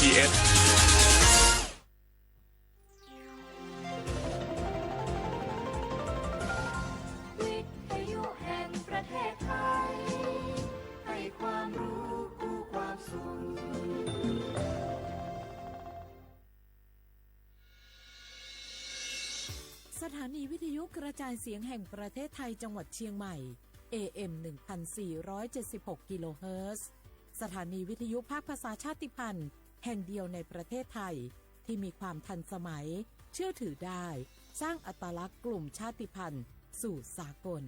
เอส สถานีวิทยุกระจายเสียงแห่งประเทศไทยจังหวัดเชียงใหม่ เอ เอ็ม หนึ่งพันสี่ร้อยเจ็ดสิบหก กิโลเฮิรตซ์ สถานีวิทยุภาคภาษาชาติพันธุ์แห่งเดียวในประเทศไทย ที่มีความทันสมัย เชื่อถือได้ สร้างอัตลักษณ์กลุ่มชาติพันธุ์สู่สากล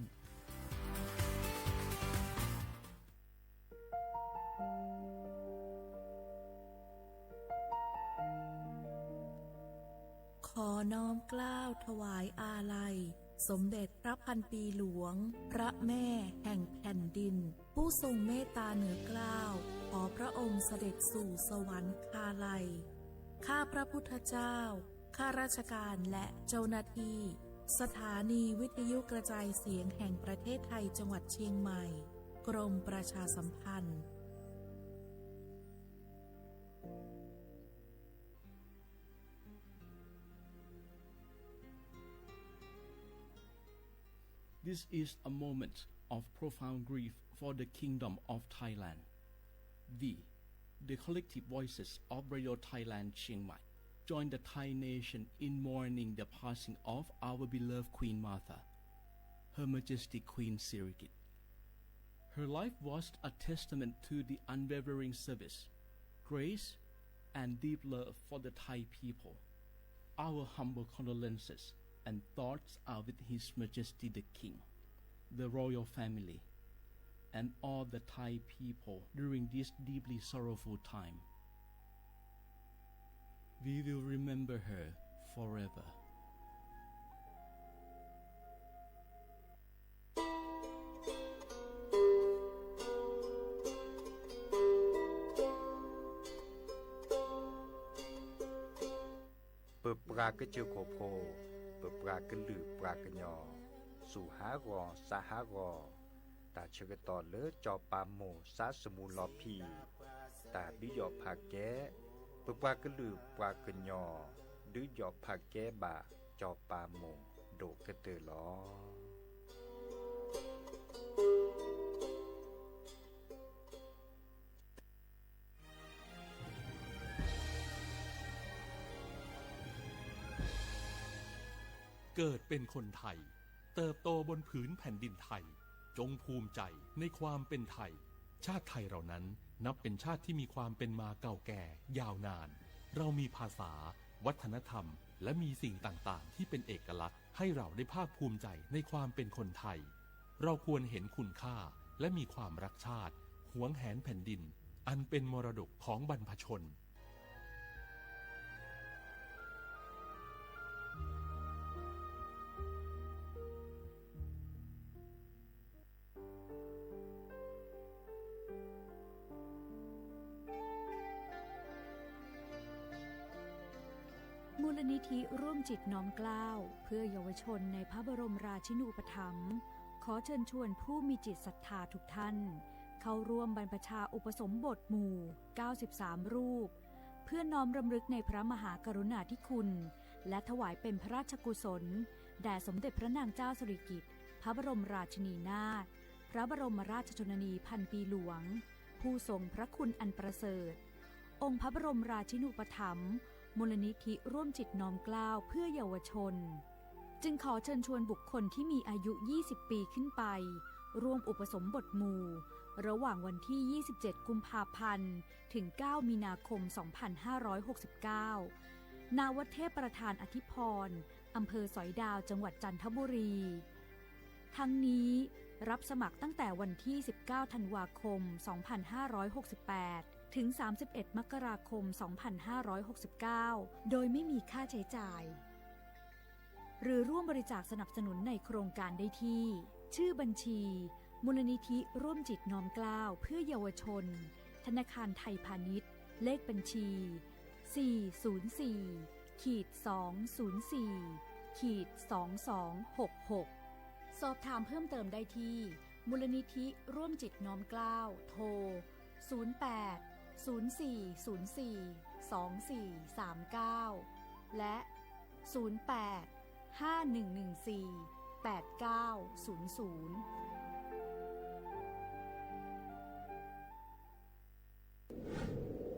ขอน้อมเกล้าถวายอาลัย สมเด็จพระพันปีหลวง พระแม่แห่งแผ่นดิน ผู้ทรงเมตตาเหนือเกล้า ขอพระองค์เสด็จสู่สวรรคาลัย ข้าพระพุทธเจ้า ข้าราชการและเจ้าหน้าที่ สถานีวิทยุกระจายเสียงแห่งประเทศไทยจังหวัดเชียงใหม่ กรมประชาสัมพันธ์ This is a moment of profound grief for the Kingdom of Thailand. We, the collective voices of Radio Thailand Chiang Mai, join the Thai nation in mourning the passing of our beloved Queen Mother, Her Majesty Queen Sirikit. Her life was a testament to the unwavering service, grace, and deep love for the Thai people. Our humble condolences and thoughts are with His Majesty the King, the royal family, and all the Thai people during this deeply sorrowful time. We will remember her forever. ပပှၤကစၢၢ်ခိၣ်ဖိ, ပပှၤကလုာ်ပှၤကညီ, စူၢ်ဟးဂီၤစးဟးဂီၤ, တၢ်ဆၢကတီၢ်လၢစီၤပၤမိၢ်စါစမူလီၤဖံး, တၢ်ဒုးယီၣ်ဖးကဲ, ပပှၤကလုာ်ပှၤကညီ, ဒုးယီၣ်ဖးကဲဘၣ်စီၤပၤမိၢ်ဒိၣ်ကတၢၢ်လီၤ. เกิดเป็นคนไทย เติบโตบนผืนแผ่นดินไทย จงภูมิใจในความเป็นไทย ชาติไทยเรานั้นนับเป็นชาติที่มีความเป็นมาเก่าแก่ยาวนาน เรามีภาษา วัฒนธรรม และมีสิ่งต่างๆ ที่เป็นเอกลักษณ์ ให้เราได้ภาคภูมิใจในความเป็นคนไทย เราควรเห็นคุณค่า และมีความรักชาติ หวงแหนแผ่นดิน อันเป็นมรดกของบรรพชน มูลนิธิร่วมจิตน้อมเกล้าเพื่อเยาวชนในพระบรมราชินูปถัมภ์ ขอเชิญชวนผู้มีจิตศรัทธาทุกท่าน เข้าร่วมบรรพชาอุปสมบทหมู่ เก้าสิบสาม รูป เพื่อน้อมรำลึกในพระมหากรุณาธิคุณ และถวายเป็นพระราชกุศล แด่สมเด็จพระนางเจ้าสิริกิติ์ พระบรมราชินีนาถ พระบรมราชชนนีพันปีหลวง ผู้ทรงพระคุณอันประเสริฐ องค์พระบรมราชินูปถัมภ์ มูลนิธิร่วมจิตน้อมเกล้าเพื่อเยาวชน จึงขอเชิญชวนบุคคลที่มีอายุ ยี่สิบ ปีขึ้นไป ร่วมอุปสมบทหมู่ ระหว่างวันที่ ยี่สิบเจ็ด กุมภาพันธ์ ถึง เก้า มีนาคม สองพันห้าร้อยหกสิบเก้า ณ วัดเทพประธานอธิพร อำเภอสอยดาว จังหวัดจันทบุรี ทั้งนี้ รับสมัครตั้งแต่วันที่ สิบเก้า ธันวาคม สองพันห้าร้อยหกสิบแปด ถึง สามสิบเอ็ด มกราคม สองพันห้าร้อยหกสิบเก้า โดยไม่มีค่าใช้จ่าย หรือร่วมบริจาคสนับสนุนในโครงการได้ที่ ชื่อบัญชี มูลนิธิร่วมจิตน้อมเกล้าเพื่อเยาวชน ธนาคารไทยพาณิชย์ เลขบัญชี สี่ศูนย์สี่ ขีด สองศูนย์สี่ ขีด สองสองหกหก สอบถามเพิ่มเติมได้ที่ มูลนิธิร่วมจิตน้อมเกล้า โทร ศูนย์แปด ศูนย์สี่ศูนย์สี่ สองสี่สามเก้า และ ศูนย์แปด ห้าหนึ่งหนึ่งสี่ แปดเก้าศูนย์ศูนย์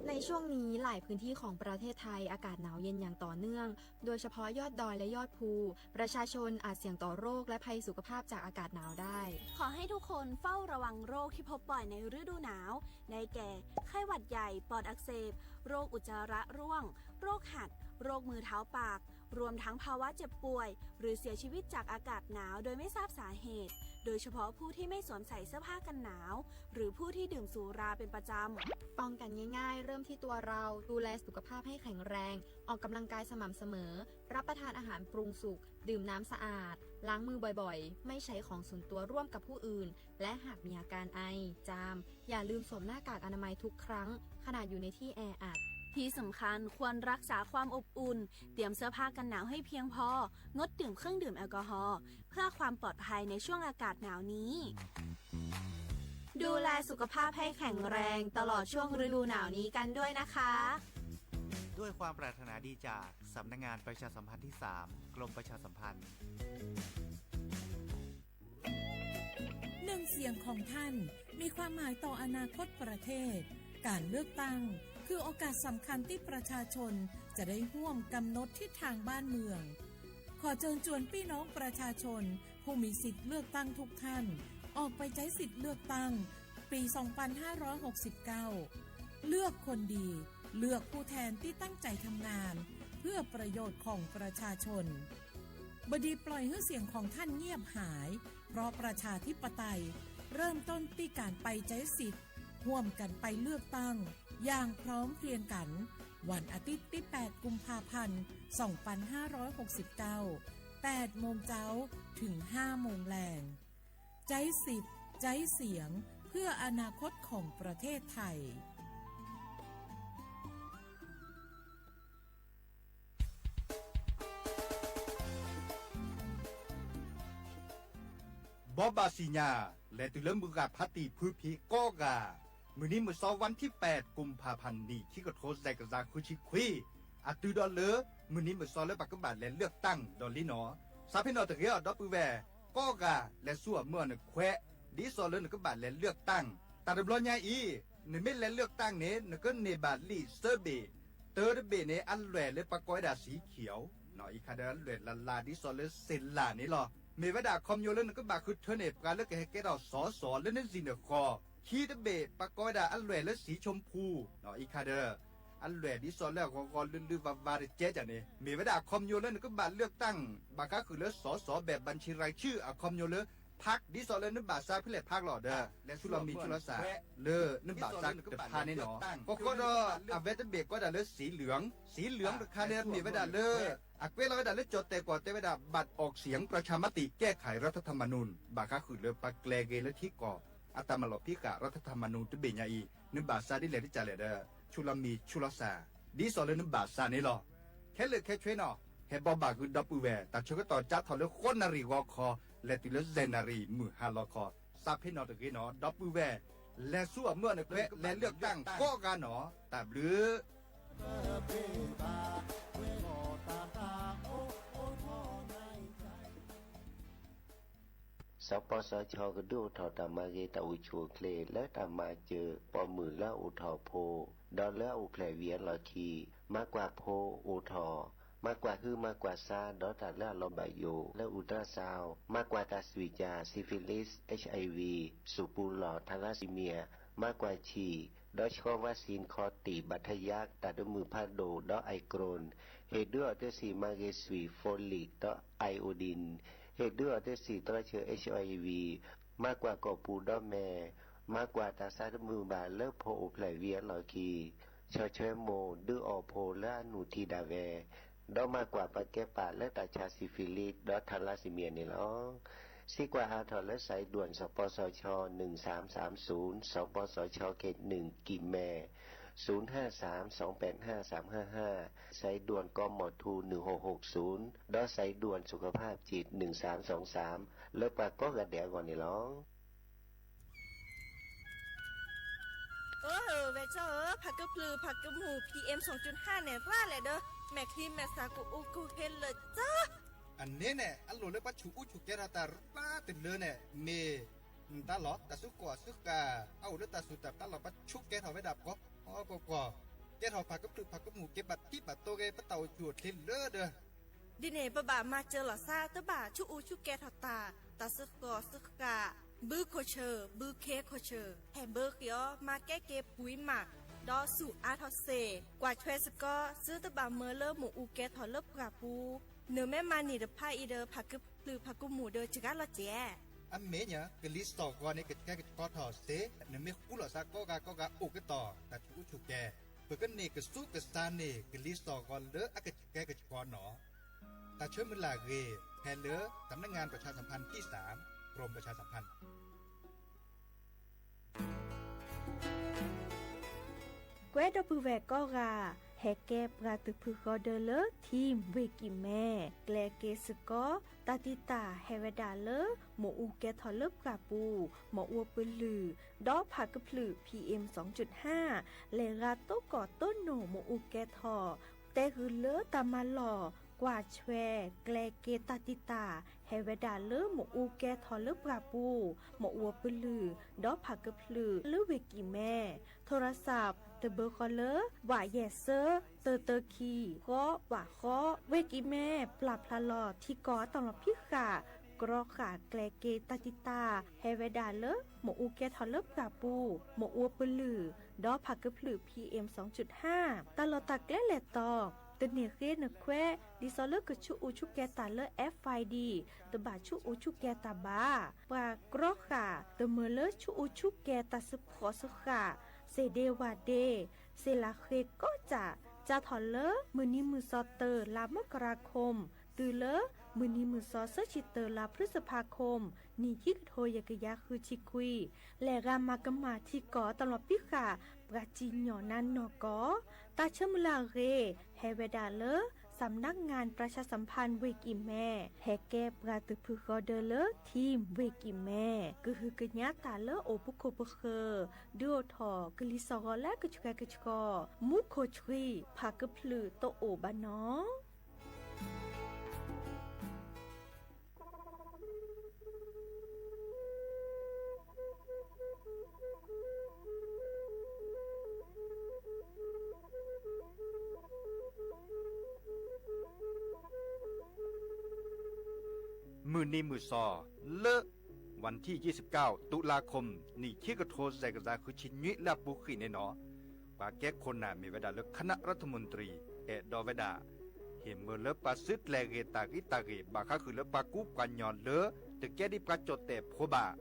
ในช่วงนี้หลายพื้นที่ของประเทศไทยอากาศหนาวเย็นอย่างต่อเนื่อง โดยเฉพาะยอดดอยและยอดภู ประชาชนอาจเสี่ยงต่อโรคและภัยสุขภาพจากอากาศหนาวได้ ขอให้ทุกคนเฝ้าระวังโรคที่พบบ่อยในฤดูหนาว ได้แก่ ไข้หวัดใหญ่ ปอดอักเสบ โรคอุจจาระร่วง โรคหัด โรคมือเท้าปาก รวมทั้งภาวะเจ็บป่วย หรือเสียชีวิตจากอากาศหนาวโดยไม่ทราบสาเหตุ โดยเฉพาะผู้ที่ไม่สวมใส่เสื้อผ้ากันหนาว หรือผู้ที่ดื่มสุราเป็นประจำ ป้องกันง่ายๆ เริ่มที่ตัวเรา ดูแลสุขภาพให้แข็งแรง ออกกำลังกายสม่ำเสมอ รับประทานอาหารปรุงสุก ดื่มน้ำสะอาด ล้างมือบ่อยๆ ไม่ใช้ของส่วนตัวร่วมกับผู้อื่น และหากมีอาการไอ จาม อย่าลืมสวมหน้ากากอนามัยทุกครั้ง ขณะอยู่ในที่แออัด ที่สำคัญควรรักษาความอบอุ่น เตรียมเสื้อผ้ากันหนาวให้เพียงพอ งดดื่มเครื่องดื่มแอลกอฮอล์ เพื่อความปลอดภัยในช่วงอากาศหนาวนี้ ดูแลสุขภาพให้แข็งแรงตลอดช่วงฤดูหนาวนี้กันด้วยนะคะ ด้วยความปรารถนาดีจากสำนักงานประชาสัมพันธ์ที่สาม กรมประชาสัมพันธ์ หนึ่งเสียงของท่านมีความหมายต่ออนาคตประเทศ การเลือกตั้งคือโอกาสสำคัญที่ประชาชนจะได้ร่วมกำหนดทิศทางบ้านเมือง ขอเชิญชวนพี่น้องประชาชนผู้มีสิทธิ์เลือกตั้งทุกท่าน ออกไปใช้สิทธิ์เลือกตั้งปี สองพันห้าร้อยหกสิบเก้า เลือกคนดี เลือกผู้แทนที่ตั้งใจทำงาน เพื่อประโยชน์ของประชาชน บดีปล่อยให้เสียงของท่านเงียบหาย เพราะประชาธิปไตยเริ่มต้นที่การไปใช้สิทธิ์ ร่วมกันไปเลือกตั้ง อย่างพร้อมเพรียงกัน วันอาทิตย์ที่ แปด กุมภาพันธ์ สองพันห้าร้อยหกสิบเก้า แปด โมงเจ๊า ถึง ห้า โมงแลง ใจ๊สิทธิ์ ใจ๊เสียง เพื่ออนาคตของประเทศไทย ဘီဘၣ်စံၣ်ညါ လဲၤတုၤလၢမုၢ်ဂၢ်ဖးတံၢ်ဖုဖံးကိးဂၤ, မုၢ်နံၤမုၢ်သီ วันที่แปด กุมภาพันธ์ နံၣ်ခံကထိ တကယၤဃုဆံခွံ, အတုၤဒီးလၢ မုၢ်နံၤမုၢ်သီလၢပကဘၣ်လဲၤเลือกตั้งဒီးလံနီၤ, စးဖဲနီၣ်တဂ့ၤအီၤ ဒီပုၢ်ဝဲၢ်ကိးဂၤ လဲၤဆူအမုၢ်အီၤနခွဲး, ဒ်သိးလၢနကဘၣ်လဲၤเลือกตั้ง, တၢ်တဘျီညါအံၤ နမ့ၢ်လဲၤเลือกตั้งန့ၣ် နကန့ၢ်ဘၣ်လံာ်သၢဘ့ၣ်, တၢတဘ့ၣ်န့ၣ် အလွဲၢ်လၢပကိးဝဲဒၣ် สีเขียวနီၤ, အံၤခါဒီးအလွဲၢ်လၢ်လၢ် ဒ်သိးလၢစ့လၣ်န့ၣ်လီၤ. မ့ၢ်ဝဲဒၣ်အခီပညီလၢနကဘၣ်ဃုထၢန့ၢ် ပှၤလၢကဟဲကဲထီၣ်စီၤစီၤလၢနစံၣ်နဃီၤ, ခံတဘ့ၣ် ပကိးဝဲဒၣ်အလွဲၢ်လၢ สีชมพูနီၤ, အံၤခါဒီး အလွဲၢ်ဒ်သိးလၢအဂီၤဂီၤလုၢ်လုၢ်ဝါဝါတကဲကန့ၣ် မ့ၢ်ဝဲဒၣ်အခီပညီလၢနကဘၣ်เลือกตั้ง ဘၣ်ဃးဃုာ်လၢစီၤစီၤ แบบบัญชีรายชื่อ အခီပညီလၢ พรรค ဒ်သိးလၢနဘၣ်စးဖဲလဲၣ် พรรค လီၤဒီး လဲၤဆူလီၤမံၤဆူလီၤစၢ် လၢနဘၣ်စးတဖၣ်န့ၣ်နီၤ, ဃီဃီဒီး အဝဲတဘ့ၣ်ကိးဒၣ်လၢ สีเหลือง, สีเหลือง တခါန့ၣ် မ့ၢ်ဝဲဒၣ်လၢ အကွဲးလီၤဝဲဒၣ်လၢကၠီၣ်တဲၣ်ကီၢ်တဲဝဲဒၣ် บัตรออกเสียงประชามติแก้ไขรัฐธรรมนูญ ဘၣ်ဃးဃုာ်လၢပှၤကျဲၤဂ့ၤလၢထံကီၢ် အတၢ်မၤလီၢ်ဖံးဃာ် รัฐธรรมนูญ တဘ့ၣ်ညါအံၤ နဘၣ်စးဒ်လဲၣ်တကလဲၣ်ဒီး ဆူလီၤမံၤဆူလီၤစၢ် ဒ်သိးလၢနဘၣ်စးန့ၣ်လီၤ. ခဲလၢာ်ခဲဆ့နီၤ ဟဲဘီဘၣ်ဃုာ်ဒီပုၢ်ဝဲၢ် တၢ်ဆၢကတီၢ်ကၠါထီၣ်လၢဃိးနၣ်ရံၣ်ဂီၤခီ လဲၤတုၤလၢယဲၢ်နၣ်ရံၣ်မုၢ်ဟါလီၤခီ, စးဖဲနီၣ်တဂ့ၤနီၤ ဒီပုၢ်ဝဲၢ် လဲၤဆူအမုၢ်အီၤနခွဲး လဲၤเลือกตั้งကိးဂၤနီၤ တၢ်ဘျုး စပစခ ကဒုးအိၣ်ထီၣ်တၢ်မၤဂ့ၤတၢ်အိၣ်ဆူၣ်အိၣ်ချ့ လၢတၢ်မၤစၢၤပိာ်မုၣ်လၢအအိၣ်ထီၣ်ဖိ ဒီးလၢအအိၣ်ဖျဲၣ်ဝံၤအလီၢ်ခံ, မၤကွၢ်ဖိအိၣ်ထီၣ်, မၤကွၢ်ဟုမၤကွၢ်စါ ဒီးတၢ်လၢအလီၤဘၣ်ယိၣ် လၢ ultrasound, မၤကွၢ်တၢ်စွံၣ်ကၠၣ် syphilis, HIV, စူၣ်ပူၤလီၢ် thalassemia, မၤကွၢ်ဆံၣ်, ဒီးဆှီ vaccine ခီၣ်တံၢ် ဘၣ်ထယါ တၢ်တမုာ်ဖးဒိၣ် ဒီး ไอโดรน, ဟ့ၣ်ဒုးအီၤတဆံး မၤဂ့ၤစွံာ် folic ဒီး iodine, ဟ့ၣ်ဒုးအီၤတဆံး တြီဆၢ HIV, မၤကွၢ်ကိာ်ပူၤဒီးမဲာ်, မၤကွၢ်တၢ်ဆါတမုာ်ဘၣ်လၢဖိအိၣ်ဖျဲၣ်ဝံၤအလီၢ်ခံ, ဆီၣ်ထွဲမိၢ် ဒုးအီၣ်ဖိလၢအနုၢ်ထံဒၣ်ဝဲ, ဒီးမၤကွၢ်ပာ်ကဲပာ်လၢတၢ်ဆါ syphilis ဒီး thalassemia န့ၣ်လီၤ. စံးကွၢ်ဟးထီၣ်လၢ စဲးဒွဲၣ် စပစခ หนึ่งสามสามศูนย์, สปสช เขตหนึ่ง กลิ่นแมน ศูนย์ห้าสาม สองแปดห้า สามห้าห้า, สายด่วน กมธ หนึ่งหกหกศูนย์ ဒီး สายด่วนสุขภาพจิต หนึ่งสามสองสาม လၢပှၤကိးဂၤဒဲးအဂီၢ်န့ၣ်လီၤ. အၢ ဝဲၢ်ကၠီဧၢ, ဖးကဖျုးဖးကမူး PM စူၤကၠုၣ်ဟၣ်န့ၣ် ရၣ်လဲာ်ဒီး မဲာ်ချံမဲာ်သးကအိၣ်ကဟ့လၢာ်ကၠီ. အန့ၣ်န့ၣ် အလိၣ်လၢပှၤဆူးအူဆူးကဲထီၣ်တၢ်ရၣ်တလၢန့ၣ် မ့ၢ် တၢ်လီၢ်တၢ်စုကဝဲၤအစုဃၣ်, အအိၣ်လၢတၢ်စူၤတၢ်ပျၢ်လီၤ ပှၤဆူးကဲထီၣ်ဝဲဒၣ်ပှၤ ပှၤ ပှၤ ကဲထီၣ်ဖးကဖျုးဖးကမူး ကဲဘၣ်ထံဘၣ်တိၢ်ဂ့ၤ ပတၢ်အိၣ်ဆူၣ်အိၣ်ချ့လၢဒီး ဒ်န့ၣ် ပဘၣ်မၤစၢၤလီၤသး တဘၣ်ဆူးအူဆူးကဲထီၣ်တၢ်, တၢ်စုကဝဲၤစုဃၣ်, ဘုခိၣ်ဆၢၣ် ဘုခ့ခိၣ်ဆၢၣ် ဟဲဘၢဃ့အီၤ မၤကဲက့ၤပှံၤမး, ဒီးဆူးအါထီၣ်စ့ၢ်, ကွၢ်ထွဲစ့ၢ်ကီး သုတဘၣ်မၢလၢမ့ၣ်အူကဲထီၣ်လၢပှၢ်ပူၤ, နမ့ၢ်မၤန့ၢ်တဖၣ်အံၤဒီး ဖးကဖျုးဖးကမူးဒီးစှၤလီၤစဲး. အမဲာ်ညါ ကလံၤစိးဂီၤန့ၣ် ကဆှဲကဆှီထီၣ်စ့ၢ်, နမ့ၢ်ဃူလိာ်သးကိးဂၤကိးဂၤအိၣ်ကတီၢ် တၢ်ဆူးအူဆူးကဲ, ပကန့ၢ်ကဆူးကဆါန့ၢ် ကလံၤစိးဂီၤလၢအကဆှဲကဆှီနီၤ. တၢ်ဆၢမုၢ်လၢ်ဂ့ၤ ဖဲလၢ สำนักงานประชาสัมพันธ์ที่สาม กรมประชาสัมพันธ์ ကွဲဒီပုၢ်ဝဲၢ်ကိးဂၤ, ဟဲကဲပှၤသုးဖုဃီဒၢလၢ ထံၣ်ဝ့ၢ်ကံၢ်မဲ, ကျဲက့ၤစ့ၢ်ကီး တၢ်တံာ်တာ်ဟဲဝဲဒၣ်လၢ မ့ၣ်အူကဲထီၣ်လၢပှၢ်ပူၤ, မ့ၣ်အူပလုၢ်, ဒီးဖးကဖျုး PM စူၤကၠုၣ်ဟၣ်, လဲၤဂၤတိၢ်ကီၢ်တိၢ်နိၣ်မ့ၣ်အူကဲထီၣ်, တဲဃုာ်လၢတၢ်မၤလီၢ်, ကွၢ်ထွဲ, ကျဲက့ၤတၢ်တံာ်တာ် ဟဲဝဲဒၣ်လၢမ့ၣ်အူကဲထီၣ်လၢပှၢ်ပူၤ, မ့ၣ်အူပလုၢ်, ဒီးဖးကဖျုးလၢဝ့ၢ်ကံၢ်မဲ, ထိရစး တဘၢဃီလၢ ဝးယဲၢ်စၢ တၢတၢခံ ဃီ ဝးဃီ, ဝ့ၢ်ကံၢ်မဲ ပျၢ်ဖျါလီၤထံကီၢ်အတၢ်လီၢ်ဖံးဃာ်, ကြီဃာ်ကျဲက့ၤတၢ်တံာ်တာ် ဟဲဝဲဒၣ်လၢ မ့ၣ်အူကဲထီၣ်လၢပှၢ်ပူၤ, မ့ၣ်အူပလုၢ်, ဒီးဖးကဖျုး PM စူၤကၠုၣ်ဟၣ်, တၢ်လီၢ်တၢ်ကျဲလဲၤတီၤ, တန့ၢ်ဃ့နခွဲး ဒ်သိးလၢကဆူးအူဆူးကဲတၢ်လၢ FID တဘၣ်ဆူးအူဆူးကဲတၢ်ဘၣ်. ပှၤကြီဃာ် တမၢလၢဆူးအူဆူးကဲတၢ်စ့ၢ်ကီးစ့ၢ်ကီး, စ့ၢ်ဒ့ဝၢ်ဒ့, စ့ၢ်လၢဃ့ကိးကၢ်, စးထီၣ်လၢမုၢ်နံၤမုၢ်သီတၢ လါမကရၤခိၣ်, တုၤလၢ မုၢ်နံၤမုၢ်သီဆၢဆံတၢ လါဖျုစဖါခိၣ်, နံၣ်ခံကထိယဲၢ်ကယၤဃုဆံခွံ, လဲၤဂၤမၤကမၣ်ထံကီၢ်တၢ်လီၢ်ဖံးဃာ် ပှၤစံၣ်ညီၣ်နါနီၢ်ကီၢ်, တၢ်ဆၢမုၢ်လၢ်အဂ့ၤ ဟဲဝဲဒၣ်လၢ สำนักงานประชาสัมพันธ์ ဝ့ၢ်ကံၢ်မဲ, ဟဲကဲပှၤသုးဖုဃီဒၢလၢ ထံၣ်ဝ့ၢ်ကံၢ်မဲ, ကဟုကညးတၢ်လၢအိၣ်ဖှိၣ်ခိၣ်ပဃၢၤ, ဒုးအိၣ်ထီၣ်ကလံၤစိးဂီၤလၢကဆှဲကဆှီ, မူခိၣ်ဆှံ ဖးကဖျုးတအိၣ်ဘၣ်နီၤ. မုၢ်နံၤမုၢ်သီ လၢ วันที่ยี่สิบเก้า ตุลาคม နံၣ်ခံကထိ စဲးကစး ဃုဆံနွံ လၢအပူၤဃံးန့ၣ်နီၤ, ပှၤကဲခိၣ်နၢ်မ့ၢ်ဝဲဒၣ်လၢ คณะรัฐมนตรี အဲၣ်ဒိးဝဲဒၣ် ဟ့ၣ်မၢလၢပှၤစုတလဲၤဂ့ၤတၢ်ဂံၢ်တၢ်ဂ့ၤ ဘၣ်ဃးဃုာ်လၢပှၤကူပှၤကညီလၢ တကဲဒ်ပှၤကၠီၣ်တဲၣ်ဖိဘၣ်,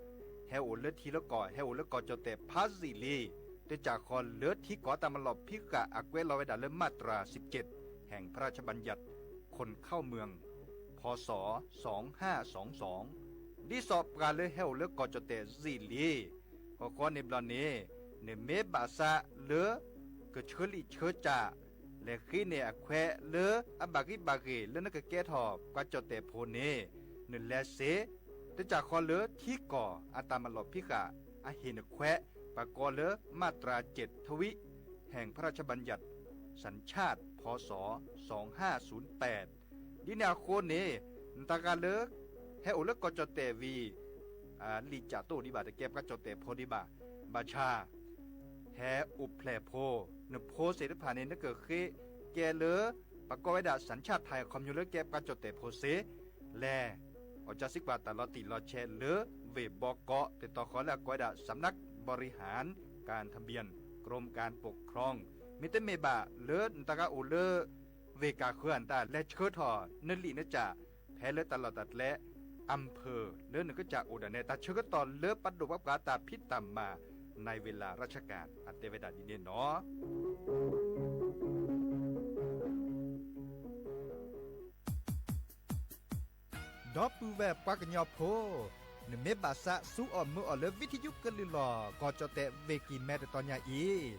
ဟဲအိၣ်လၢထံလၢကီၢ် ဟဲအိၣ်လၢကီၢ်ကၠီၣ်တဲၣ်ဖးယံာ်လံ, တကးဃီလၢထံကီၢ်တၢ်မၤလီၢ်ဖံးဃာ်အကွဲးလီၤဝဲဒၣ်လၢ มาตราสิบเจ็ด แห่งพระราชบัญญัติ คนเข้าเมือง พ.ศ. สองห้าสองสอง ဒ်သိးပှၤလၢဟဲအိၣ်လၢကီၢ်ကၠီၣ်တဲၣ်ယံာ်လံ ဃီဃီန့ၣ်ဘျီန့ၣ် နမ့ၢ်ဘၣ်ဆၣ်လၢ ကဆၢလံာ်ဆၢကၠၢ် လဲၤဃ့န့ၢ်အခွဲးလၢအဘၣ်ဂံၢ်ဘၣ်ဂ့ၤလၢနကကဲထီၣ်ပှၤကၠီၣ်တဲၣ်ဖိန့ၣ် နလဲၤစ့ၢ်, တကးဃီလၢထံကီၢ်အတၢ်မၤလီၢ်ဖံးဃာ် အဟ့ၣ်နခွဲး ပှၤကိးလၢ มาตราเจ็ดทวี แห่งพระราชบัญญัติสัญชาติ พ.ศ. สองห้าศูนย์แปด ဒ်န့ၣ်အဃိန့ၣ် နတဂၤလၢ ဟဲအိၣ်လၢကီၢ်ကၠီၣ်တဲၣ်ဝံၤ လံာ်ကၠၢ်တအိၣ်ဒံးဘၣ် တကဲပှၤကၠီၣ်တဲၣ်ဖိဒံးဘၣ်, ဘၣ်ဆၣ် ဟဲအိၣ်ဖျဲၣ်ဖိ, နဖိသ့ၣ်တဖၣ်န့ၣ် နကဃ့ကဲလၢ ပှၤကိးဝဲဒၣ် สัญชาติไทย အခီပညီလၢကဲပှၤကၠီၣ်တဲၣ်ဖိစ့ၢ်, လဲၤ အီၣ်ကၠၢစံးကွၢ်တၢ်လီၤတံၢ်လီၤဆဲးလၢ ဝ့ၢ်ဘီကီး တတီၤဃီလၢအကိးဝဲဒၣ် สำนักบริหารการทะเบียน กรมการปกครอง မ့တမ့ၢ်ဘၣ်လၢနတဂၤအိၣ်လၢ ဝ့ၢ်ကၢ်ဃၢၤအတၢ်လဲၤဆှၢထီၣ် နလံာ်နကၠၢ် ဖဲလၢတၢ်လီၢ်တၢ်ကျဲ อำเภอ လၢနကစၢ်အိၣ်ဒၣ်နဲ တၢ်ဆၢကတီၢ်လၢပဒိၣ်ပှၤပှၤတၢ်ဖံးတၢ်မၤ ในเวลาราชการ အတဲဝဲဒၣ်ဒ်န့ၣ်နီၤ. ဒီပုၢ်ဝဲၢ်ပှၤကညီဖိ, နမ့ၢ်ဘၣ်ဆၣ်ဆူအီၣ်မၢအီၣ်လၢ ဝံထယုကလုၢ်လီၢ် ကီၢ်ကၠီၣ်တဲၣ်ဝ့ၢ်ကံၢ်မဲတတီၤညါအံၤ,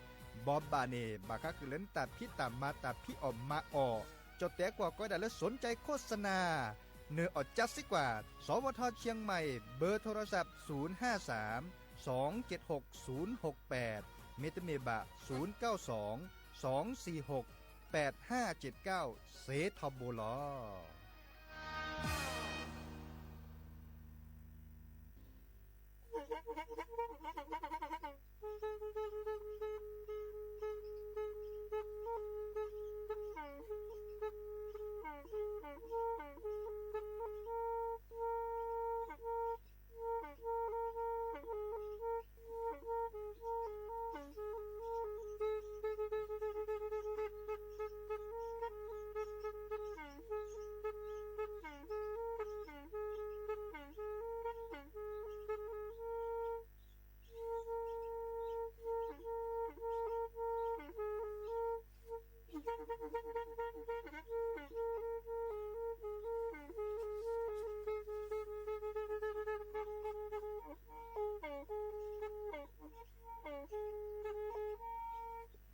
ဘီဘၣ်န့ၣ် ဘၣ်ဃးဃုာ်လၢနတၢ်ဖံးတၢ်မၤတၢ်ဖံးအီၣ်မၤအီၣ်, ကၠီၣ်တဲၣ်ကွီၢ်ကိးဝဲဒၣ်လၢ สนใจโฆษณา နအီၣ်ကၠၢစံးကွၢ် สวท.เชียงใหม่ เบอร์โทรศัพท์ ศูนย์ห้าสาม สองเจ็ดหก ศูนย์หกแปด မ့တမ့ၢ်ဘၣ် သုနကၠီၣ်သွင် သွင်သီၣ်ဟူၣ် ပၢၢ်ၣ်ၣ်ၣ်ၵဝ်ၢ် စ့ထီဘိလီၤ.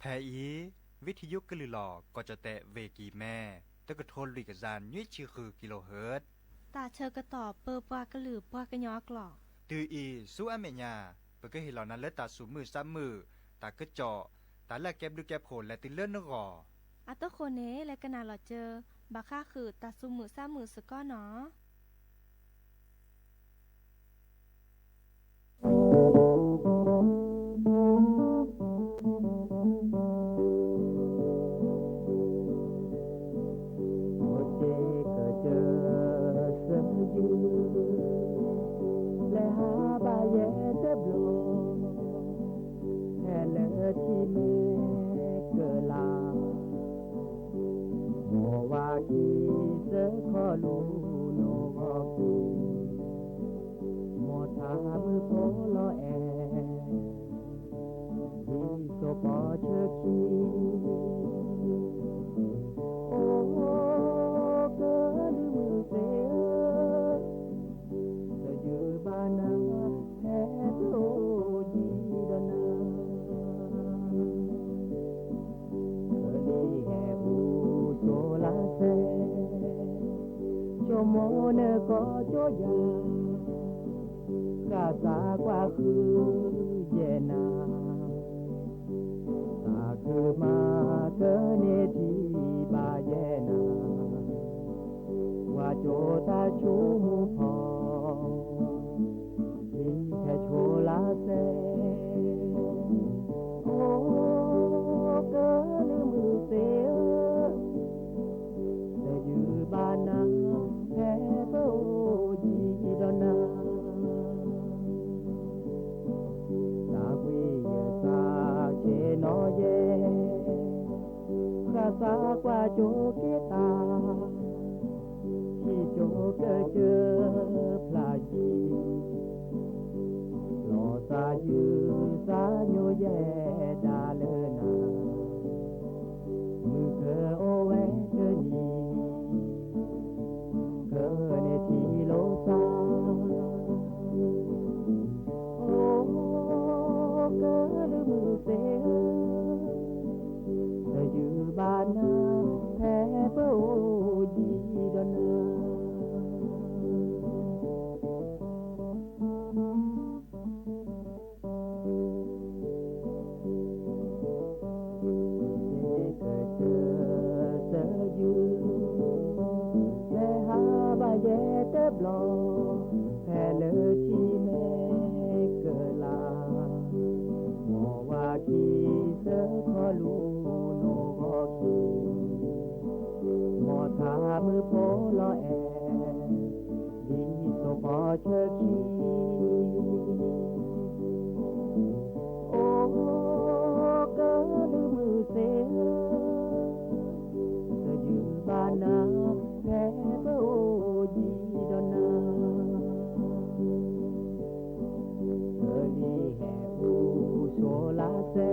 ဖဲအံၤ ဝံထံယုကလုၢ်လီၤ ကီၢ်ကၠီၣ်တဲၣ် ဝ့ၢ်ကံၢ်မဲ တကထိလွံၢ်ကယၤနွံဆံဃုကံလိဟၢၣ်. တၢ်ဆၢကတီၢ်ပၢပှၤကလုာ်ပှၤကညီအကျိာ်. တုၤအံၤ ဆူအမဲာ်ညါ ပကဟ့ၣ်လီၤနၤလၢတၢ်သူၣ်မုာ်သးမုာ်, တၢ်ကစီၣ်, တၢ်လၢအကဲဘျုးကဲဖှိၣ်လဲၤတုၤလၢနဂီၢ်. အတဃိန့ၣ် လဲၤကနၣ်လီၤစၢၤ ဘၣ်ဃးဃုာ်တၢ်သူၣ်မုာ်သးမုာ်စ့ၢ်ကီးနီၤ. အိၣ်တ့ၢ်ကစၢၢ်သယုၢ် လဲၤဟးဘၣ်ယဲၢ်တဘျီ ဖဲလၢထံမဲကလး မ်ဝၤခံစၢခီလူၤနိၣ်ဂီၢ်ခံ မ်ထါမုၢ်ဖိလီၤအဲၣ် ဒ်သိးပီၤဆၢခံ အိၣ်ကလုာ်မုၢ်သ့ၣ်ဧၢ တယုၢ်ဘၣ်နၤ ဖဲပအိၣ်ယံၤဒီးနၤ ကလံၤဟဲအူစိၤလါစဲ ဆိကမိၣ်နကီၢ်ကၠိယၤ ဃၣ်သးကွၢ်ဃုယဲၢ်နၤ သးခုမၤကန့ၢ်ထံၣ်ဘၣ်ယဲၢ်နၤ ကွၢ်ကၠိတၢ်ဆိကမိၣ်ဖီ လံၤဟဲဆိၤလါစဲ အိၣ်ကလုာ်မုၢ်သ့ၣ်ဧၢ တယုၢ်ဘၣ်နၤ ဖဲပအိၣ်ယံၤဒီးနၤ သးကွံယသးဆ့ၣ်နီၤယဲၢ် ဃၣ်သးကွၢ်ကၠိက့ၤသး ဟံၣ်ကၠိကစၢၢ်ဖျါယံၤ လီၤသးယုၢ်သးညိယဲၢ်ဒၣ်လၢနၤ မုၢ်ကအိၣ်ဝဲတနံၤ ကန့ၢ်ထံၣ်လိာ်သး အိၣ်ကလုာ်မုၢ်သ့ၣ်ဧၢ တယုၢ်ဘၣ်နၤ ဖဲပအိၣ်ယံၤဒီးနၤ ကစၢၢ်သယုၢ် လဲၤဟးဘၣ်ယဲၢ်တဘျီ ဖဲလၢထံမဲကလး မ်ဝၤခံစၢခီလူၤနိၣ်ဂီၢ်ခံ မ်ထါမုၢ်ဖိလီၤအဲၣ် ဒ်သိးပီၤဆၢခံ အိၣ်ကလုာ်မုၢ်သ့ၣ်ဧၢ တယုၢ်ဘၣ်နၤ ဖဲပအိၣ်ယံၤဒီးနၤ ကလံၤဟဲအူစိၤလါစဲ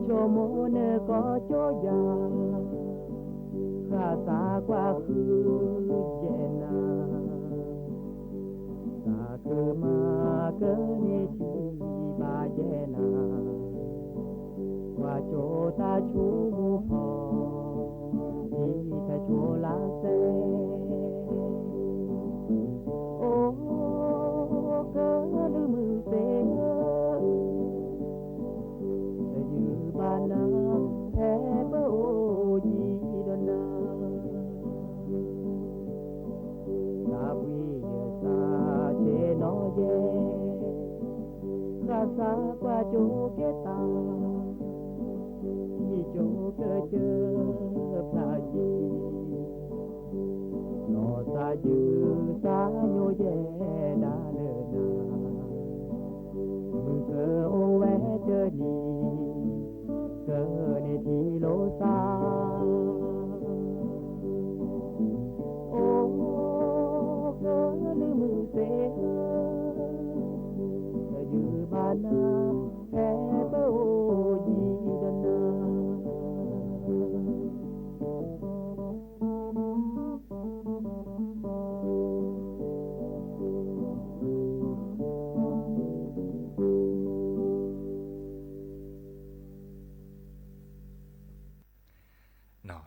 ဆိကမိၣ်နကီၢ်ကၠိယၤ ဃၣ်သးကွၢ်ဃုယဲၢ်နၤ သးခုမၤကန့ၢ်ထံၣ်ဘၣ်ယဲၢ်နၤ ကွၢ်ကၠိတၢ်ဆိကမိၣ်ဖီ ဒ်ဟဲဆိၤလါစဲ အိၣ်ကလုာ်မုၢ်သ့ၣ်ဧၢ ကၠိကဲသး, ယကၠိကစၢၢ်ဖျါယံၤ, နီၢ်သးယုၢ်သးညိယဲဒၣ်လၢနၤ, မုၢ်ကအိၣ်ဝဲတနံၤ, ကန့ၢ်ထံၣ်လိာ်သး အိၣ်ကလုၢ်မုၢ်သ့ၣ်ဧၢ, တယုၢ်ဘၣ်နၤ, ဖဲပအိၣ်ယံၤဒီးနၤ ဒီ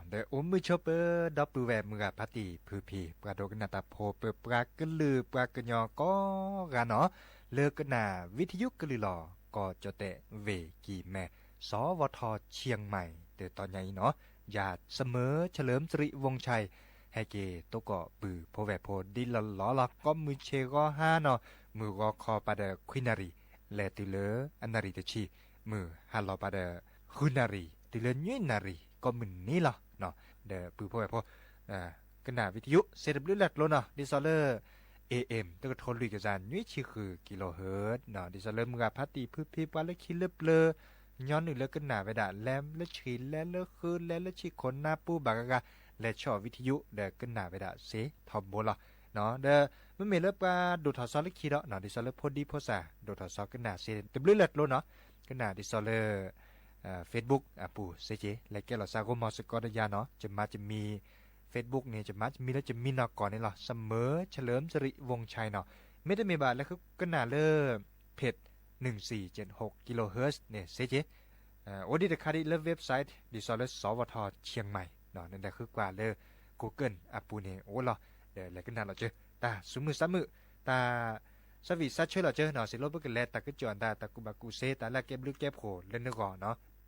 းအိၣ်မုာ်ဆိပၢၤ ဒီပုၢ်ဝဲၢ်မုၢ်ဂၤဖါတံၢ်ဖုဖံ ပှၤဒိကနၣ်တၢ်ဖိ ပပှၤကလုာ်ပှၤကညီကိးဂၤနီၤ, လၢကနၣ်ဝံထယုကလုာ်လီၤ ကီၢ်ကၠီၣ်တဲၣ်ဝ့ၢ်ကံၢ်မဲ စီၤဝီၤထီၣ်ဆံၣ်မဲ တတီၤညါအံၤနီၤ, ယၤ စမၢၢ် เฉลิมสิริวงศ์ชัย ဟဲက့ၤသကိးပုၢ်ဖိဝဲၢ်ဖိဒ်လီၤလီၤလီၤ ကိးမုၢ်ဆ့ၣ်ဂီၤဟါနီၤ, မုၢ်ဂီၤခီပၤဒီးခွံနၣ်ရံၣ် လဲၤတုၤလၢအနၣ်ရံၣ်တဆံ, မုၢ်ဟါလီၤပၤဒီး ဃုနၣ်ရံၣ် တုၤလၢနွံနၣ်ရံၣ် ကိးမုၢ်နံၤလီၤ. ဒီးပုၢ်ဖိဝဲၢ်ဖိ ကနၣ်ဝံထယု စ့တဘျုးလၢ်ကျိၤနီၤ, ဒ်သိးလၢ เอเอ็ม တကထိလွံၢ်ကယၤနွံဆံဃု kilohertz နီၤ, ဒ်သိးလၢမုၢ်ဂၤဖါတံၢ်ဖုဖံ ပှၤလၢခံလၢပျၢၤ ညီနုၢ်လၢကနၣ်ဝဲဒၣ် လဲၤလၢဆံးလဲၤလၢဃု လဲၤလၢဆံးခိၣ်နၢ်ပူၤဘၣ်ဂၤဂၤ လဲၤဆီၣ်ဝံထယု ဒီးကနၣ်ဝဲဒၣ်စ့ထီဘိလီၤ. ဒီးမ့မ့ၢ်လၢပှၤဒိၣ်ထီၣ်စီလၢခံဒီးနီၤ, ဒ်သိးလၢဖိဒံဖိသၣ် ဒိၣ်ထီၣ်စီကနၣ်စ့တဘျုးလၢ်ကျိၤနီၤ, ကနၣ်ဒ်သိးလၢ Facebook အပူၤစ့က့ၤ လဲၤကဲလီၤစးဂိၢ်မီၤစ့ၢ်ကီးဒီးယၤနီၤ, ယမၤယမံၤ Facebook န့ၣ် ယမၤယမံၤလၢယမံၤနီၢ်ကီၢ်န့ၣ်လီၤ, စမၢၢ် เฉลิมสิริวงศ์ชัย နီၤ, မ့တမ့ၢ်ဘၣ်လၢဃုကနၣ်လၢ page หนึ่งสี่เจ็ดหก kilohertz န့ၣ်စ့က့ၤ အိၣ်ဒံးတခါဒံးလၢ website ဒ်သိးလၢ စီၤဝီၤထီၣ်ဆံၣ်မဲ နလဲၤဃုကွၢ်လၢ Google အပူၤန့ၣ်အိၣ်လီၤ, ဒီးလဲၤကနၣ်လီၤစၢၤ တၢ်ဆူးမုၢ်ဆါမုာ် တၢ် ဆၢဝံၣ်ဆၢဆၢလီၤစၢၤနီၤ, စံးလိပကလဲၤတၢ်ကစီၣ်အတၢ် တၢ်ကူၣ်ဘၣ်ကူၣ်စ့ တၢ်လၢအကဲဘျုးကဲဖှိၣ်လၢနဂီၢ်နီၤ. နီၢ်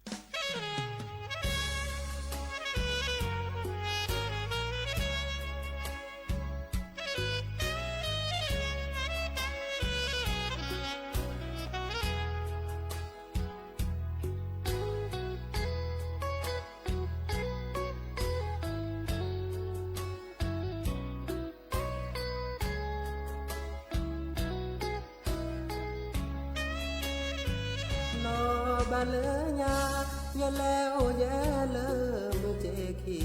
ဘၣ်လၢညါ ယလဲၤအိၣ်ယဲလၢ မုၢ်စ့ခံ,